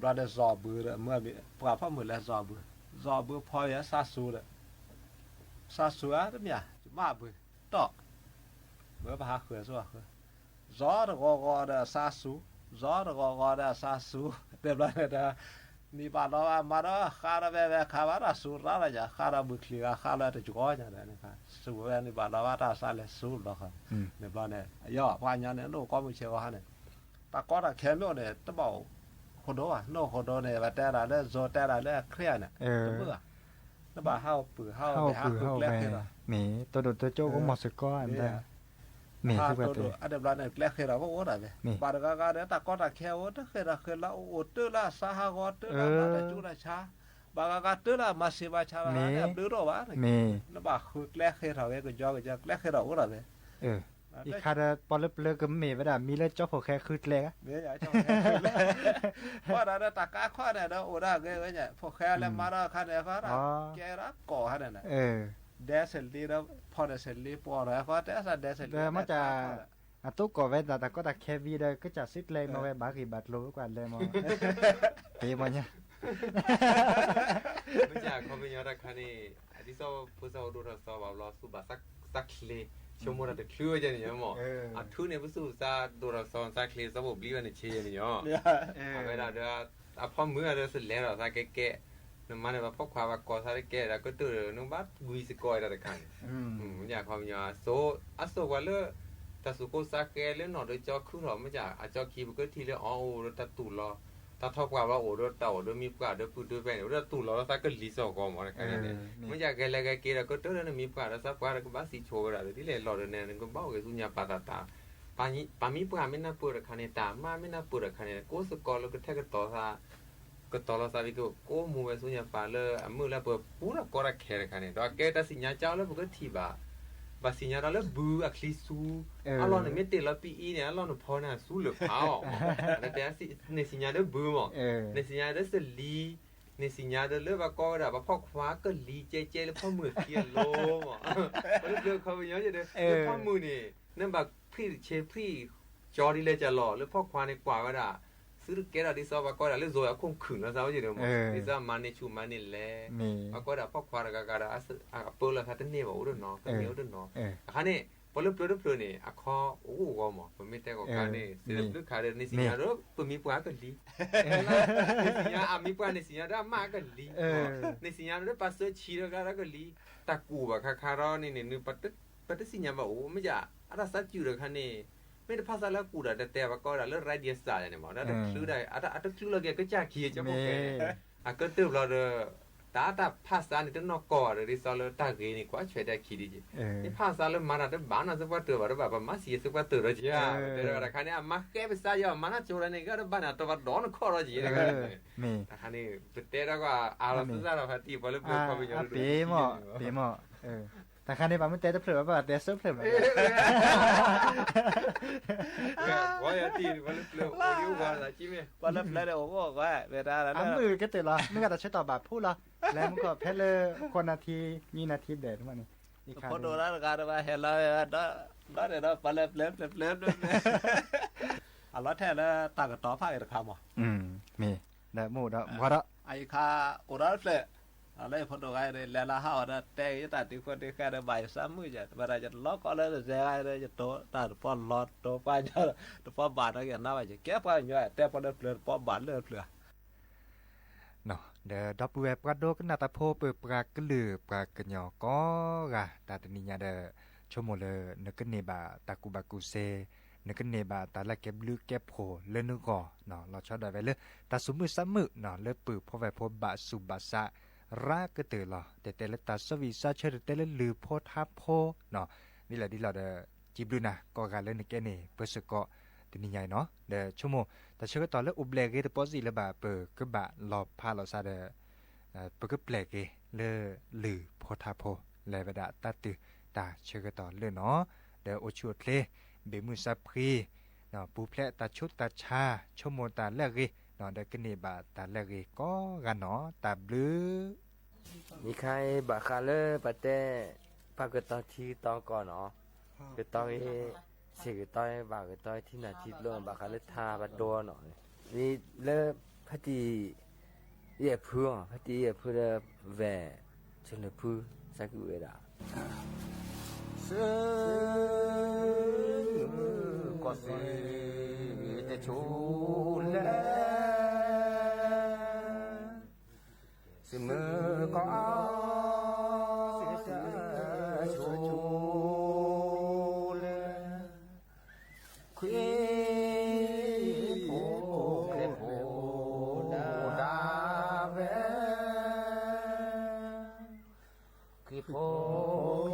ဘျီဒီးစီၤအဘုဒီး မၢပှၢ်ဖီမုၢ်လဲၤစီၤအဘု, စီၤအဘုဖီဝဲစၢ်စူဒီး, စၢ်စူဧါတမ့ၢ်ဧါ, ယမါအဘု, တီၢ်, မၢပဟးဃုာ်အစိအဃၢ, စီၤတဂီၤဂီၤဒီးအစၢ်စူ, စီၤတဂီၤဂီၤဒီးအစၢ်စူ, တဘျီန့ၣ်ဒီး နံၤဘၣ်လီၤဘၣ်မၤဒီးဃါဒီးဝဲဝဲခါဘၣ်တၢ်စူရၣ်ဒီးယၤ ဃါဒီးဘုချံဂၤ ဃါလၢတကီညါဒီး စူဝဲနံၤဘၣ်လီၤဘၣ်တၢ်စၢ်လဲၤစူလီၤဃီ, န့ၣ်ဘျီန့ၣ် ယီၤ ပှၤကညီန့ၣ် နအိၣ်ကီမုၢ်ဆ့ၣ်ဂီၤဟါန့ၣ် တၢ်ကီတၢ်ခဲမ့ၢ်အိၣ်န့ၣ် တဘၣ်အိၣ်ဃိဒိဘၣ်, နအိၣ်ဃိဒိန့ၣ် ပတဲဒၣ်လၢ စီၤတဲဒၣ်လၢအခရံာ်ဧါန့ၣ် တမုာ်ဘၣ်, နဘၣ်ဟးအိၣ်ပုၢ်ဟးအိၣ်ဘဲးဟးဃုကျဲဃ့ဒီး, မ့ၢ်တိၢ်ဒိၣ်တိၢ်ကၠိကမီၤစ့ၢ်ကီး မ့ၢ် ဟးတိၢ်ဒိၣ်အါတဘျီန့ၣ် ကျဲဃ့ဒီးကအိၣ်ဒၣ်ဝဲ, ဘၣ်တဂၤဂၤဒီးတၢ်ကီတၢ်ခဲအိၣ် တဃ့ဒီးဃ့လၢအိၣ်တၢ်လၢအစၢ်ဟးဂီၤတၢ်လၢအမၤတၢ်ကၠူတၢ်ဆါ, ဘၣ်ဂၤဂၤတၢ်လၢအမၤစံးမၤဆါလီၤန့ၣ် အဘျုးဒိၣ်ဘၣ်, နဘၣ်ဃုကျဲဃ့ထီၣ်ဝဲ ကယီကယီကျဲဃ့ဒီးအိၣ်ဒၣ်ဝဲ အံၤခါဒီး ပှၤလၢပျၢၤကမ့ၢ်ဝဲဒၣ် မံၤလၢကၠီဖိၣ်ဃဲဃုကျဲဧါ, ဃိဒၣ်ဒီးတၢ်ကါခီန့ၣ်ဒီးအိၣ်ဒၣ်ဂ့ၤဝဲညါ ဖိၣ်ဃဲလၢမၤဒီးအခါန့ၣ် ဃိဒၣ်ကဲဒၣ်ကိးခါန့ၣ်, ဒဲစလံဒီး ဖီၣ်န့ၢ်စလံ ပှီၢ်ဒီးဃိတဲစၢ်ဒဲစလံ မ့ၢ်ကၠၢ် အတိၢ်ကိးဝဲဒၣ်တၢ်ကီတၢ်ခဲဝံၤဒီး ကစၢ်စုကျဲမ့ၢ်ဝဲ ဘၣ်ဂ့ၢ်ဘၣ်ကျိၤကွၢ်လဲၤမး, မ့ၢ်ကၠၢ် ခီပညီတခါန့ၣ် အဒ်သိးဖိသၣ်အိၣ်ဒိၣ်ထီၣ်သီဘၣ်ဘျီ သူၣ်ဘၣ်သးချ့, ဆိကမိၣ်တၢ်တချုးဝဲကဲန့ၣ်ညီမး, အထူန့ၣ် ပသူၣ်သးဒိၣ်ထီၣ်သီသးချ့ သီဘိၣ်ဘျံးဝဲန့ၣ်ဆ့ယဲန့ၣ်ညီ, အဝဲဒၣ်ဒီး အဖီမုၢ်ဒီး သလဲၤဒီးသးကဲကဲ, နမၤန့ၣ် ပှၤဖီၣ်ခွါဘၣ်ကိးသးတကဲဒီး ကတၢၢ်ဒီး နဘၣ်ဝံၤစ့ၢ်ကီးဝဲဒၣ်တခါန့ၣ်, မ့ၢ်ကၠၢ် ခီပညီ အစိၣ် အစိၣ်ပှၤလၢ တၢ်သူၣ်ကိၢ်သးဂဲၤလၢနီၢ်ဒီးကၠီခုထီၣ် မ့ၢ်ကၠၢ် အကၠီခံပကထံၣ်လၢအီၤအိၣ်ဒီးတၢ်တူၢ်လီၤ, တၢ်ထီၣ်ပှၢ်ဘၣ်အိၣ်ဒီးတၢ်အိၣ်ဒီးမံပှၢ်ဒီးပုၢ်ဒီးဖဲန့ၣ် အိၣ်ဒီးတၢ်တူၢ်လီၤလၢသးကလံၤစ့ၢ်ကီးမးတခါန့ၣ်, မ့ၢ်ကၠၢ်ဂဲၤလဲၤဂဲၤက့ၤဒီး ကတၢၢ်လၢနမံပှၢ်ဒီးသးပှၢ်ဒီးကဘၣ်စံးဆိဝဲဒၣ်ဒီး ဒ်လဲၣ်လီၤဒီးန့ၣ် နကဘၣ်အိၣ်ဂ့ၤဆူညါပာ်သးတၢ်, ပမံပှၢ်မ့ၢ်နၢ်ပၢၢ်တခါန့ၣ် တၢ်မါမ့ၢ်နၢ်ပၢၢ်တခါန့ၣ် ကိးစ့ၢ်ကီးလၢကထဲကတီၤသး ကတီၤလီၤသးဝံၤကကိးမူဝဲဆူညါပာ်လၢအမုၢ်လၢပှဲၤပူၤဒီးကီတၢ်ခဲတခါန့ၣ် ဒီးအကဲတၢ်စံၣ်ညီၣ်ကၠီလၢပကထံၣ်ဘၣ်, ဘၣ်စံၣ်ညီၣ်ဒီးလၢဘုအချံဆူ, အလီၢ်န့ၣ်မ့ၢ်တ့ၢ်လီၤပံအံၤန့ၣ် အလီၢ်န့ၣ်ဖီန့ၣ်အဆူလၢာ်ဖးအီၤမး, တဲ န့ၣ်စံၣ်ညီၣ်ဒီးဘုမး, န့ၣ်စံၣ်ညီၣ်ဒီးစလံ, န့ၣ်စံၣ်ညီၣ်ဒီးလၢဘၣ်ကီဝဲဒၣ်ပှၤဖီၣ်ခွါကလံၤကဲကဲလၢဖီၣ်မုၢ်အခံအလိၤမး, ပလၢပျၢၤခီပညီဒီး လၢဖီၣ်မုၢ်န့ၣ် နဘၣ်ဖံးဆ့ဖံးကၠီဒ်လဲၣ်ကၠၢ်လီၤ လၢဖီၣ်ခွါန့ၣ်ကွၢ်ဝဲဒၣ် သုတကဲထီၣ်ဒ်သိးပှၤကိးဒၣ်လၢယိၤအခိၣ်ခုၣ်လီၤသးဝဲယဲၢ်ဒီးမး, ဒ်သိးမၤန့ၢ်ဆူၣ်မၤန့ၢ်လဲၢ်, ပှၤကိးဒၣ်ဖီၣ်ခွါတဂၤဂၤဒီး အပၢလီၤသးတန့ၢ်ဘၣ်အိၣ်တနီၤ ကန့ၢ်အိၣ်တနီၤ, အခါန့ၣ် ပလၢပျၢၤတဖျၢၣ်န့ၣ် အခီအိၣ်ဂီၢ်မး ပမ့ၢ်တဲကီးခါန့ၣ် စံးတဘျုးခါဒီး န့ၣ်စံၣ်ညီၣ်ဒီးပမံပှၢ်ကလံၤ, န့ၣ်စံၣ်ညီၣ်အမံပှၢ်န့ၣ်စံၣ်ညီၣ်ဒီးအမါကလံၤ, န့ၣ်စံၣ်ညီၣ်ဒီးပာ်စၢဆံးဒီးကလံၤ, တၢ်ကူၣ်ဘၣ်ခါခါဒီးန့ၣ်န့ၣ် ပတစံၣ်ညီၣ်ဘၣ်အိၣ် မ့ၢ်ကၠၢ် အတၢ်သးစူၤတခါန့ၣ်, ပ မ့ၢ်တဖၣ်ဆါလၢအကူၣ်ဒီး တတဲဘၣ်ကီဒၣ်လၢ ရၢဒံစၣ်န့ၣ်မး ဒီးတချုးဒီး အတချုးလီၤက့ၤကစၢ်ခံကၠီဖိဃဲန့ၣ်, အကတၢၢ်ဘျီဒီး တၢ်တၢ်ဖၣ်ဆါန့ၣ် တနီၢ်ကီၢ်ဒီး ဒ်သိးလၢတၢ်ဂ့ၤန့ၣ် ကွၢ်ဆွဲးတၢ်ခံဒ်က့ၤ, မ့ၢ်ဖၣ်ဆါလၢမၤတၢ်တဘၣ်နီၢ်စ့ၢ်ပှၤတၢၢ်ဘၣ်တဘၣ် ပမၤစံးစ့ၢ်ပှၤတၢၢ်ဒီးက့ၤ, တဲတခါန့ၣ် အမၤဃဲပစါယီၤ မၤနီၢ်ကၠိဒီးန့ၣ် ဂၤတဘၣ်န့ၣ် တဘၣ်ဒီးနခီၣ်ဒီးက့ၤတဂၤ, တခါန့ၣ် ပတဲဒၣ်ကွၢ် အါလီၤစၢ်စၢ်ဒီးဖါတံၢ် ပှၤလၢပျၢၤခီပညီ ပ့ၤမီၢ်, ပ့ၤမီၢ်, တခါန့ၣ် ပှၤမ့ၢ်တဲတဖျၢၣ်ဘၣ် ပှၤတဲဆၢဖျၢၣ်ဘၣ်, ပှၤယတံၢ် ပှၤလၢပျၢၤအိၣ်ဒံးအိၣ်ဂီၤသးကံမ့ၢ်, ပှၤလၢပျၢၤန့ၣ်အိၣ်ဂီၤဂီၤ, အမုၢ်ကတၢၢ်လီၤ မုၢ်ဂၤတၢ်ဆၢကတီၢ်ဘၣ်ဖှိၣ်လီၤ, လဲၤမူခိၣ်ဖဲလၢ ဃိးနၣ်ထံ နွံနၣ်ထံဒဲးန့ၣ်, ဖိဒိၣ်တဂၤတဘၣ်ဟဲလီၤ, ဒီးန့ၣ်ဒီး ပှၤလၢပျၢၤပျၢၤပျၢၤပျၢၤ, အလီၤထဲလၢတၢ်ကတီၤဖးဂ့ၤတခါမး, မ့ၢ်, ဒီးမ့ၢ်အိၣ်ဒီး ဘှီဒီး အယခါ အိၣ်ဒီးတဖျၢၣ်, လၢယဖိဒိၣ်ဂၤအံၤ လဲၤလၢဟးအီၤဒီး တဲက့ၤယတၢ်တံၤဃီတံၤဃာ်ဒီး ဘၣ်ယစၢ်မုၢ်ယဲၢ် တဘၣ်ဒီး ယတလီၤကီးလၢတစဲးဂၤဒီး ယတိၤတၢ်တပီၢ်လီၤတိၤပှၤညီ တပီၢ်ဘၣ်ဒီး ယနါဘၣ်ယကဲပှၤကညီ တဲပှၤလၢပျၢၤတပီၢ်ဘၣ်လၢပျၢၤ ဒီပုၢ်ဝဲၢ်ပှၤဒိကနၣ်တၢ်ဖိပၢၤပြးကလုာ်ပှၤကညီကိးဂၤ တၢ်တနံၤညါဒီး ဆိကမိၣ်လၢနကန့ၢ်ဘၣ်တၢ်ကူၣ်ဘၣ်ကူၣ်သ့, နကန့ၢ်ဘၣ်တၢ်လၢကဲဘျုးကဲဖှိၣ်လၢနဂီၢ်, လီၤဆီဒၣ်ဝဲလၢ တၢ်သူၣ်မုာ်သးမုာ် လၢပုၢ်ဖိဝဲၢ်ဖိဘၣ်ဆူးဘၣ်ဆါ ရၤကတၢၢ်လီၤ. တဲတဲလၢတၢ်ဆီၣ်ဝံၣ်ဆီၣ်ဆၢ တဲတဲလၢလုၢ်ဖိထါဖိ ဒ်လဲၣ်ဒ်လဲၣ်ဒီး စံးဘျုးနၤ ကိးဂၤလၢနကဲန့ၣ် ပၢဆၢကီး တနံၤညါအံၤနီၤ, ဒီးဆိကမိၣ် တၢ်ဆၢကတီၢ်လၢအိၣ်ဘျဲၣ်ဂ့ၤတပီၢ်စံးလၢၤဘၣ် ပကဘၣ်လီၤဖးလီၤစါဒီး ပကပျဲၢ်က့ၤလၢလုၢ်ဖိထါဖိ လဲၤဝဲဒၣ်တၢ်တုၤတၢ်ဆၢကတီၢ်လၢနီၤ, ဒီးအိၣ်ဆူၣ်အိၣ်ချ့ ဘ့ၣ်မုၢ်စၢ်ဖှံ ပူၤဖျဲးတၢ်ဆူးတၢ်ဆါ ဆိကမိၣ်တၢ်လၢအဂ့ၤ ဒီးကန့ၢ်ဘၣ်တၢ်လၢအဂ့ၤကိးဂၤနီၤ တၢ်ဘျုး နံၤခါအံၤ ဘၣ်ဃးလၢပတဲ ပာ်ကတီၤထံကတီၤကီၢ်နီၤ, ကတီၤဂ့ၤ ဆံးကတီၤဂ့ၤ ဘၣ်ကတီၤထံနၢ်ထံကျိ ဘၣ်ဃးလၢထါပဒိနီၤ, လၢဖါတံၢ် ယဲၢ်ဖုအီၤ ဖါတံၢ်ယဲၢ်ဖုဒီး ဝဲၢ် ဆၢနၢၣ်ဖု စၢ်ကဝဲဒၣ် ဆၢ ကီၢ်စ့ၢ်တဲဆိလဲၣ် စ့ၢ်မုၢ်ကီၢ်စ့ၢ်တဲဆိလဲၣ် ခွံဖိကျဲဖိဒၣ်ဝဲ ခွံဖ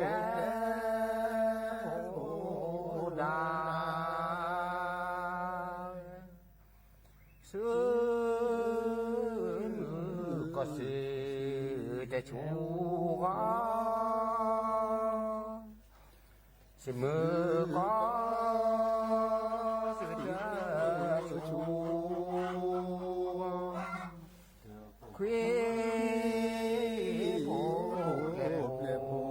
ိကျဲဖိဒၣ်ဝဲ ဆူ ကီၢ်စ့ၢ်တဲဆိဂီၢ် စ့ၢ်မုၢ်ကီၢ် စ့ၢ်တဲဆိ ခွံဖိ ကျဲဖိဝဲအီၤ ခွံဖိ ကျဲဖိ ဆူ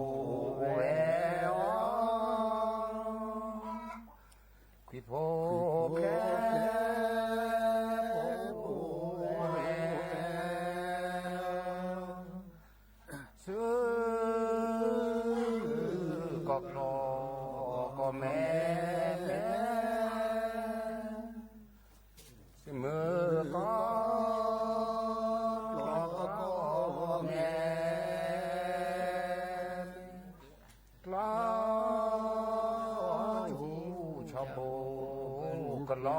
ကီၢ်ကျီၢ်ကီၢ်မဲ စ့ၢ်မုၢ်ကီၢ် ကျီၢ်ကီၢ်မဲ ကျီၢ်ဆူၣ်ဆီဘိၣ်ကလီၤ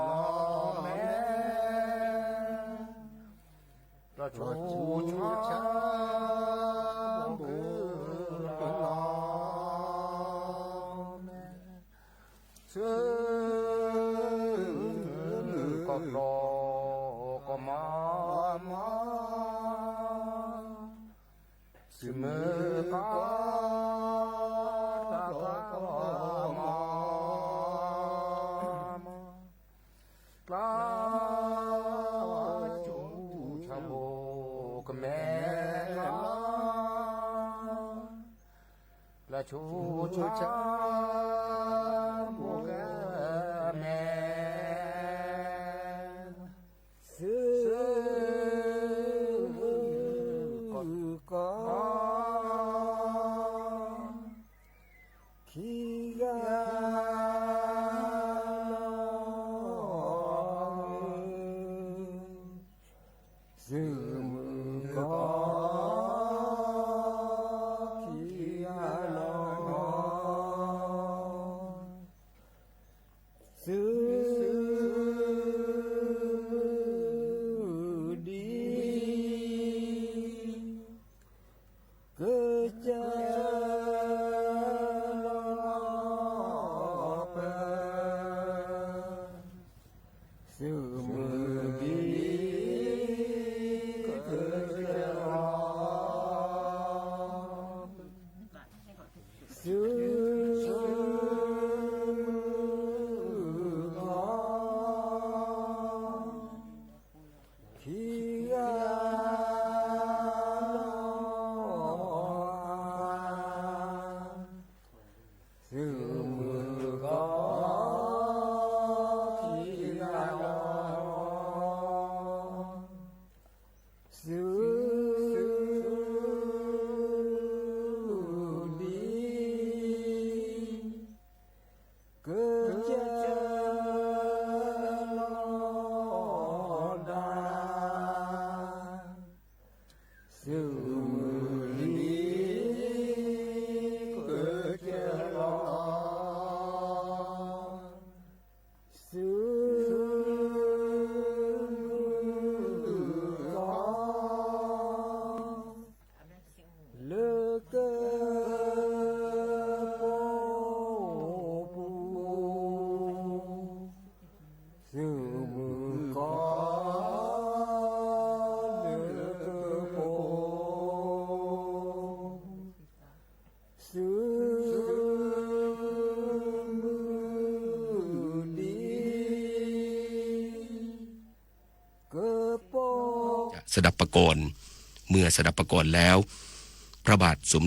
မဲ ကျီၢ်ဆူၣ်ဆီဘိၣ်ကလီၤမဲ ဆူ ကီၢ်ကျီၢ်ကီၢ်မီမီ စ့ၢ်မုၢ်ကီၢ် ကျီၢ်ကီၢ်မီမီ ကျီၢ်ဆူၣ်ဆီဘိၣ်ကမဲ ကျီၢ်ဆူၣ်ဆီဘိၣ်ကမဲ စ့ၢ်မုၢ်ကီၢ် ခံဂၤလီၤ စ့ၢ်မုၢ်ကီၢ် ခံဂၤလီၤ สดับปกรณ์ เมื่อสดับปกรณ์แล้ว พระบาทสม